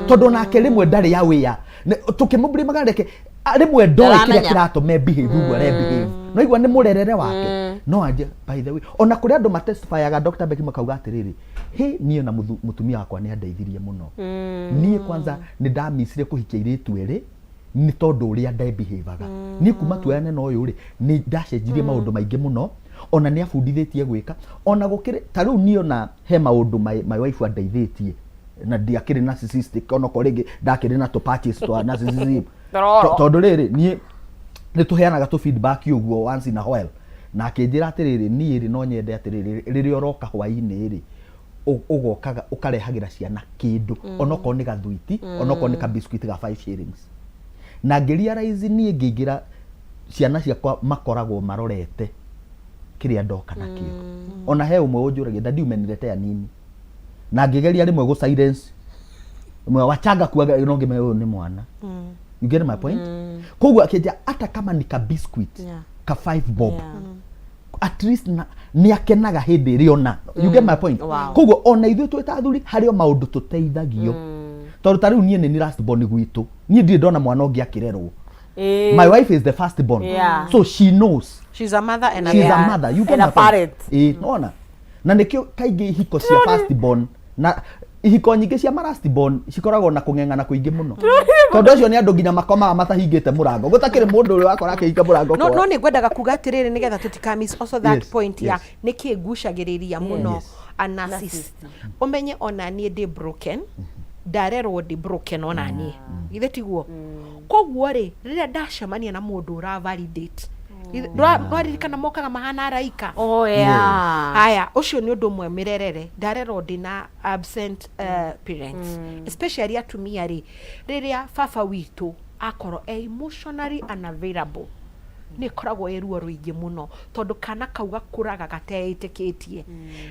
tondũ onake rĩmwe ndarĩ aware. Tũkĩmũblĩmaga reke rĩmwe ndoĩ kĩrĩa Ndaramenya. kĩratũma behave ũguo are behave, no igua nĩ mũrerere wake. No anje, by the way, ona kũrĩ andũ matestifyaga, Dr. Becky, makauga atĩrĩrĩ, he niĩ na mũtumia wakwa nĩ andeithirie mũno. Niĩ kwanza nĩ ndamicire kũhikia airĩtu erĩ nĩ tondũ ũrĩa ndebehavaga. Niĩ kuma tuoyane na ũyũ rĩ, nĩ ndacenjirie maũndũ maingĩ mũno, ona nĩ abundithĩtie gwĩka ona gũkĩrĩ ta rĩu niĩ ona he maũndũ my wife andeithĩtie, na ndiakĩrĩ narcissistic, onokorwo rĩngĩ ndakĩrĩ na tũ patches twa narcissism. Tororo. Tondũ rĩrĩ, niĩ nĩ tũheanaga tũ feedback ũguo once in a while. Na akĩnjĩra atĩrĩrĩ, niĩ rĩ no nyende atĩrĩrĩ, rĩrĩa ũroka hwainĩ rĩ, ũgokaga ũkarehagĩra ciana kĩndũ, onokorwo nĩ gathuiti, onokorwo nĩ kabiscuit ga 5 shillings. Na ngĩ realize niĩ ngĩingĩra ciana ciakwa makoragwo marorete kĩrĩa ndoka nakĩo. Ona he ũmwe ũnjũragia, "Daddy, umeniletea nini?" Na ngĩgeria rĩmwe gũ silence mwe wachanga kuaga, no ngĩmenya ũyũ nĩ mwana. You get my point? Koguo akĩnjia hata kama ni ka biscuit ka 5 bob, at least na nĩ akenaga hĩndĩ ĩrĩa ona. You get my point? Wow. Koguo ona ithuĩ twĩ ta athuri harĩ o maũndũ tũteithagio, tondũ ta rĩu niĩ nĩ ni last born gwitũ, niĩ ndirĩ ndona mwana ũngĩ akĩrerwo. My wife is the first born, so she knows. She's a mother and a She's a mother, you get And a my point? Parent. Ĩĩ, nona na nĩkĩo kaingĩ ihiko cia first born na ihiko nyingĩ cia ma last born cikoragwo na kũng'eng'ana kũingĩ mũno, tondũ acio nĩ andũ nginya makomaga matahingĩte mũrango, gũtakĩrĩ mũndũ ũrĩa wakora akĩhinga mũrango No. kwao. No, nĩ ngwendaga kuga atĩrĩrĩ, nĩgetha tũtika miss also that point ya nĩkĩ ngucagĩrĩria mũno a narcissist. Ũmenye ona niĩ ndĩ broken, ndarerwo ndĩ broken ona niĩ, githĩ tiguo? Koguo rĩ, rĩrĩa ndacemania na mũndũ ũra validate, ndwaririkana mokaga mahana araika. Oh yeah. Haya, ũcio nĩ ũndũ ũmwe mĩrerere ndarerwo ndĩna absent parents, especially atumia rĩ, rĩrĩa baba witũ akorwo e emotionally unavailable, nĩ ĩkoragwo ĩ ruo rũingĩ mũno, tondũ kana kau gakũraga gateĩtĩkĩtie.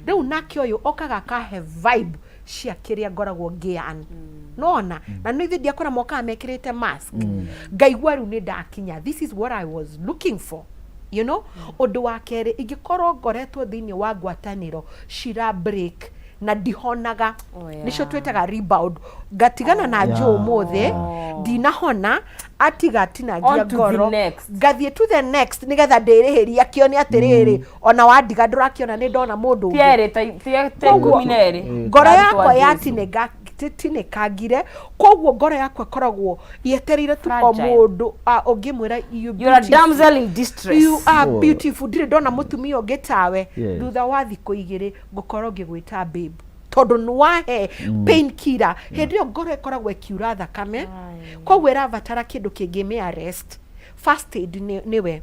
Rĩu nake ũyũ okaga akahe vibe cia kĩrĩa ngoragwo ngĩan nona, na nĩ ithuĩ ndiakora mokaga mekĩrĩte mask, ngaigua rĩu nĩ ndakinya, this is what I was looking for. Ũndũ wa kerĩ, ingĩkorwo ngoretwo thĩinĩ wa ngwatanĩro cira break na ndihonaga, nĩcio twĩtaga rebound, ngatigana na Joe ũmũthĩ, ndinahona, atiga atinangia On to the ngoro, next. ngathiĩ to the next, nĩgetha ndĩrĩhĩria kĩone atĩrĩrĩ, ona wandiga ndũrakĩona nĩ ndona mũndũ ũngĩ. Ti erĩ ta 12. Ngoro yakwa Arutwo a Jesu. yatinĩkangire, koguo ngoro yakwa ĩkoragwo yetereire tu o Fragile. mũndũ ũngĩmwĩra, "You You're a beautiful. Damsel in distress. You are Oh. beautiful, ndirĩ ndona mũtumia ũngĩ tawe." Thutha wa thikũ 2 ngũkorwo ngĩgwĩta babe, tondũ nĩ wahe pain killer. Hĩndĩ ĩyo ngoro ĩkoragwo ĩkiura thakame, koguo ĩrabatara kĩndũ kĩngĩ arrest. First aid nĩwe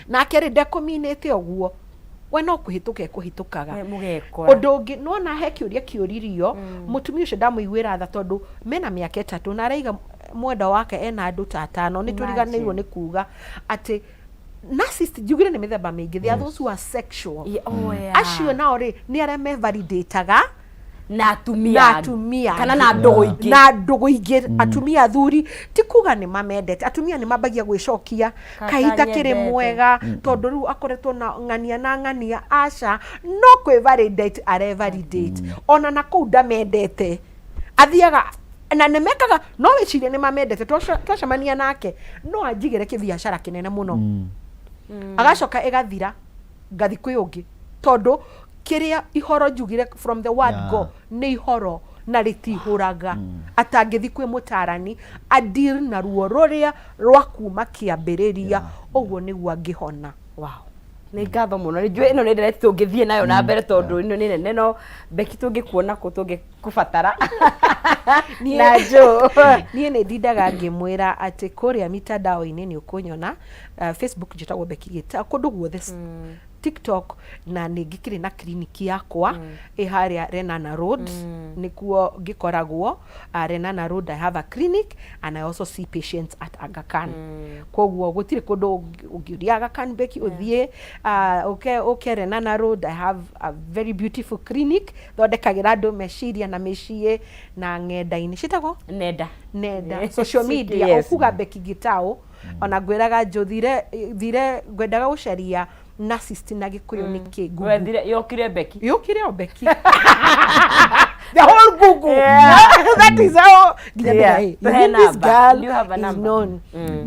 nake rĩ, ndekũminĩte ũguo, we no kũhĩtũka ekũhĩtũkaga. We mũgekora. Ũndũ ũngĩ nona he kĩũria kĩũririo mũtumia ũcio, ndamũiguĩra tha, tondũ mena mĩaka 3 na araiga mwenda wake ena andũ ta atano. Nĩ tũriganĩirwo nĩ kuga atĩ narcissist, njugire nĩ mĩthemba mĩingĩ. There are those who are sexual. Yeah, oh, yeah. Acio nao rĩ, nĩ arĩa me validataga na atumia na atumia kana na ndũgũ ingĩ. Na ndũgũ ingĩ, atumia athuri ti kuga nĩ mamendete atumia, nĩ mambagia gwĩcokia Kata kaĩ itakĩrĩ nyendete. mwega, tondũ rĩu akoretwo na ng'ania na ng'ania, aca no kwĩ validate are validate, ona na kũu ndamendete, athiaga na nĩ mekaga no wĩcirie nĩ mamendete. Twacemania nake no anjigĩre kĩbiacara kĩnene mũno, agacoka ĩgathira, ngathi kwĩ ũngĩ, tondũ kĩrĩa ihoro njugire from the word go nĩ ihoro na rĩtihũraga. Atangĩthi kwĩ mũtarani adeal na ruo rũrĩa rwa kuma kĩambĩrĩria, ũguo nĩguo angĩhona. Wow, nĩ ngatho mũno. Nĩ njũĩ ĩno nĩ ndereti tũngĩthiĩ nayo na mbere, tondũ ĩno nĩ nene, no Beki, tũngĩkuona kũ tũngĩkũbatara na Joe? Niĩ nĩ ndindaga ngĩmwĩra atĩ kũrĩa mitandao-inĩ nĩ ũkũnyona, Facebook njĩtagwo Becky Gita, kũndũ guothe, TikTok, na nĩ ngĩkĩrĩ na kliniki yakwa ĩ harĩa Lenana Road, nĩkuo ngĩkoragwo. Lenana Road I have a clinic and I also see patients at Aga Khan. Koguo gũtirĩ kũndũ ũngĩũria Aga Khan Becky, ũthiĩ ũke Lenana Road. I have a very beautiful clinic, thondekagĩra andũ meciria na mĩciĩ na ng'enda-inĩ citagwo nenda. Nenda, Yes. social media. Ũkuga Becky Gitau, ona ngwĩraga njũthire thire, ngwendaga gũcaria narcissist na Gĩkũyũ nĩ kĩ Google. Wethire yokire Becky. Yũkire o Becky, the whole Google. That is how nginya ndĩra, Tuhe "Hey, this namba. girl Do you have a is number?" known.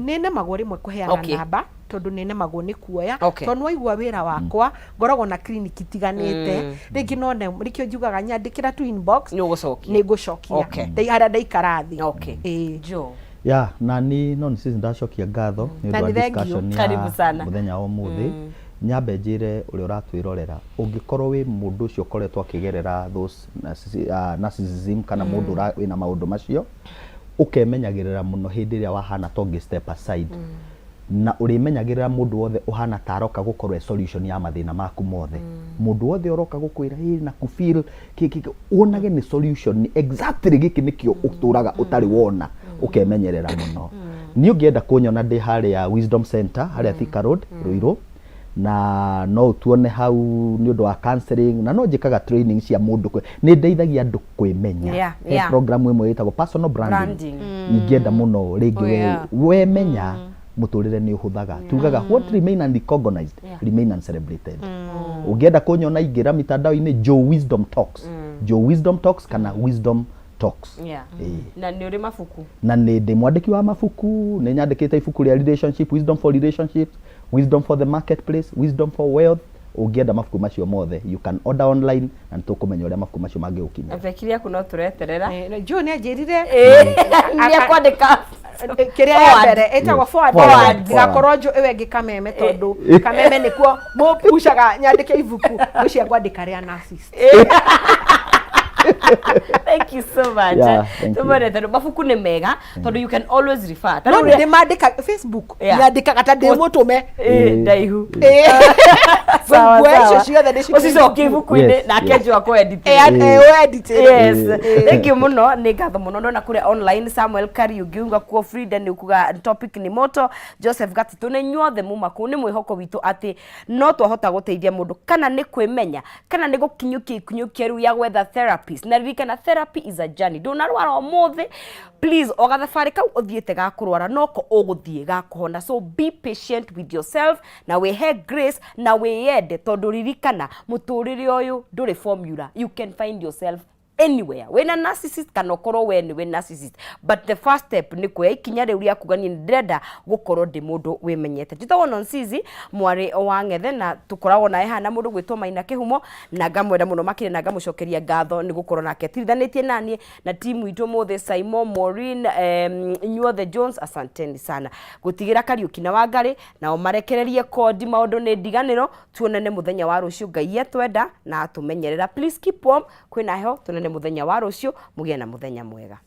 Nĩ nemagwo rĩmwe kũheana namba, tondũ nĩ nemagwo nĩ kuoya, tondũ nĩwaigua wĩra wakwa ngoragwo na clinic itiganĩte, rĩngĩ no nĩkĩo njugaga nyandĩkĩra tu inbox. Nĩ ũgũcokia. Nĩ ngũcokia. Harĩa ndaikara thĩ. Ĩĩ. Joe. Ya, na ni no nĩ ndacokia ngatho nĩ Na ũndũ wa nĩ thank you. discussion ya Karibu sana. mũthenya wa ũmũthĩ. Nyambe njĩre ũrĩa ũratwĩrorera, ũngĩkorwo wĩ mũndũ ũcio ũkoretwo akĩgerera those narcissism, kana mũndũ wĩna maũndũ macio, ũkemenyagĩrĩra mũno hĩndĩ ĩrĩa wahana ta ũngĩ step aside. Na ũrĩmenyagĩrĩra mũndũ wothe ũhana ta aroka gũkorwo e solution ya mathĩna maku mothe. Mũndũ wothe ũroka gũkwĩra ĩ na kũ feel kĩ kĩ kĩ, wonage nĩ solution exactly gĩkĩ nĩkĩo ũtũraga ũtarĩ wona, ũkemenyerera mũno. Niĩ ũngĩenda kũnyona ndĩ harĩa Wisdom Center harĩa Thika Road, Ruiru, na no ũtuone hau nĩ ũndũ wa counseling, na no njĩkaga training cia mũndũ nĩ ndeithagia andũ kwĩmenya. He program ĩmwe ĩtagwo personal branding, Branding. Ingĩenda mũno rĩngĩ Oh, yeah. wemenya mũtũrĩre nĩ ũhũthaga. Tugaga what remain unrecognized remain uncelebrated. Ũngĩenda kũnyona ingĩra mitandao-inĩ Joe Wisdom Talks, Joe Wisdom Talks kana Wisdom Talks. Ĩĩ. Na nĩ ũrĩ mabuku? Na nĩ ndĩ mwandĩki wa mabuku. Nĩ nyandĩkĩte ibuku rĩa relationship, wisdom for relationships, wisdom for the marketplace, wisdom for wealth. Ũngĩenda mabuku macio mothe, you can order online na nĩ tũkũmenya ũrĩa mabuku macio mangĩgũkinyĩra. Bekiri yaku no tũreterera. Joe nĩ anjĩrire Nĩ akwandĩka kĩrĩa ya Forward. mbere ĩtagwo Yes. forward. Forward. Ndigakorwo njũ ĩyo ĩngĩ kameme, tondũ kameme nĩkuo mũpucaga nyandĩke ibuku ngwĩciria ngwandĩka rĩa narcissist. Thank you so much. Yeah, thank you. Tumwendete tondũ mabuku nĩ mega, tondũ you can always refer. Ta No rĩu nĩ ndĩmandĩka Facebook, nyandĩkaga ta ndĩ mũtũme. Ndaihu. Sawa, nguo icio ciothe nĩ ũcicokie ibuku-inĩ nake Yes. njũ akũ-edit. Edit. Yes, thank you muno, nĩ ngatho mũno. Ndona kũrĩa online Samuel Kariuki uga kuo, Frida nĩ ukuga topic nĩ moto, Joseph Gatitũ, nĩ inyuothe muma kũu. Nĩ mwĩhoko witũ atĩ no twahota gũteithia mũndũ, kana nĩ kwĩmenya, kana nĩ gũkinyũkia ikinyũkia rĩu ya gwetha therapist. Na ririkana, therapy is a journey. Ndũnarwara ũmũthĩ, please, o gathabarĩ kau ũthiĩte ga kũrwara noko ũgũthiĩ ga kũhona. So be patient with yourself na wĩhe grace na wĩyende, tondũ ririkana, mũtũrĩre ũyũ ndũrĩ formula. You can find yourself anywhere, wĩna narcissist kana ũkorwo we nĩwe narcissist, but the first step nĩ kuoya ikinya rĩu rĩa kuga niĩ ndĩrenda gũkorwo ndĩ mũndũ wĩmenyete. Njĩtagwo Nonsizi mwarĩ wa Ng'ethe, na tũkoragwo nawe haha na mũndũ gwĩtwo Maina Kĩhumo, na ngamwenda mũno makĩria na ngamũcokeria ngatho nĩ gũkorwo nake tirithanĩtie naniĩ na timu itũ mũthĩ, Simon, Maureen, inyuothe, Jones, asanteni sana. Gũtigĩra Kariũki na Wangarĩ nao marekererie kodi maũndũ nĩ ndiganĩro. Tuonane mũthenya wa rũciũ, Ngai atwenda na atũmenyerera. Please keep warm, kwĩna heho. Tuonane mũthenya wa rũciũ, mũgĩe na mũthenya mwega.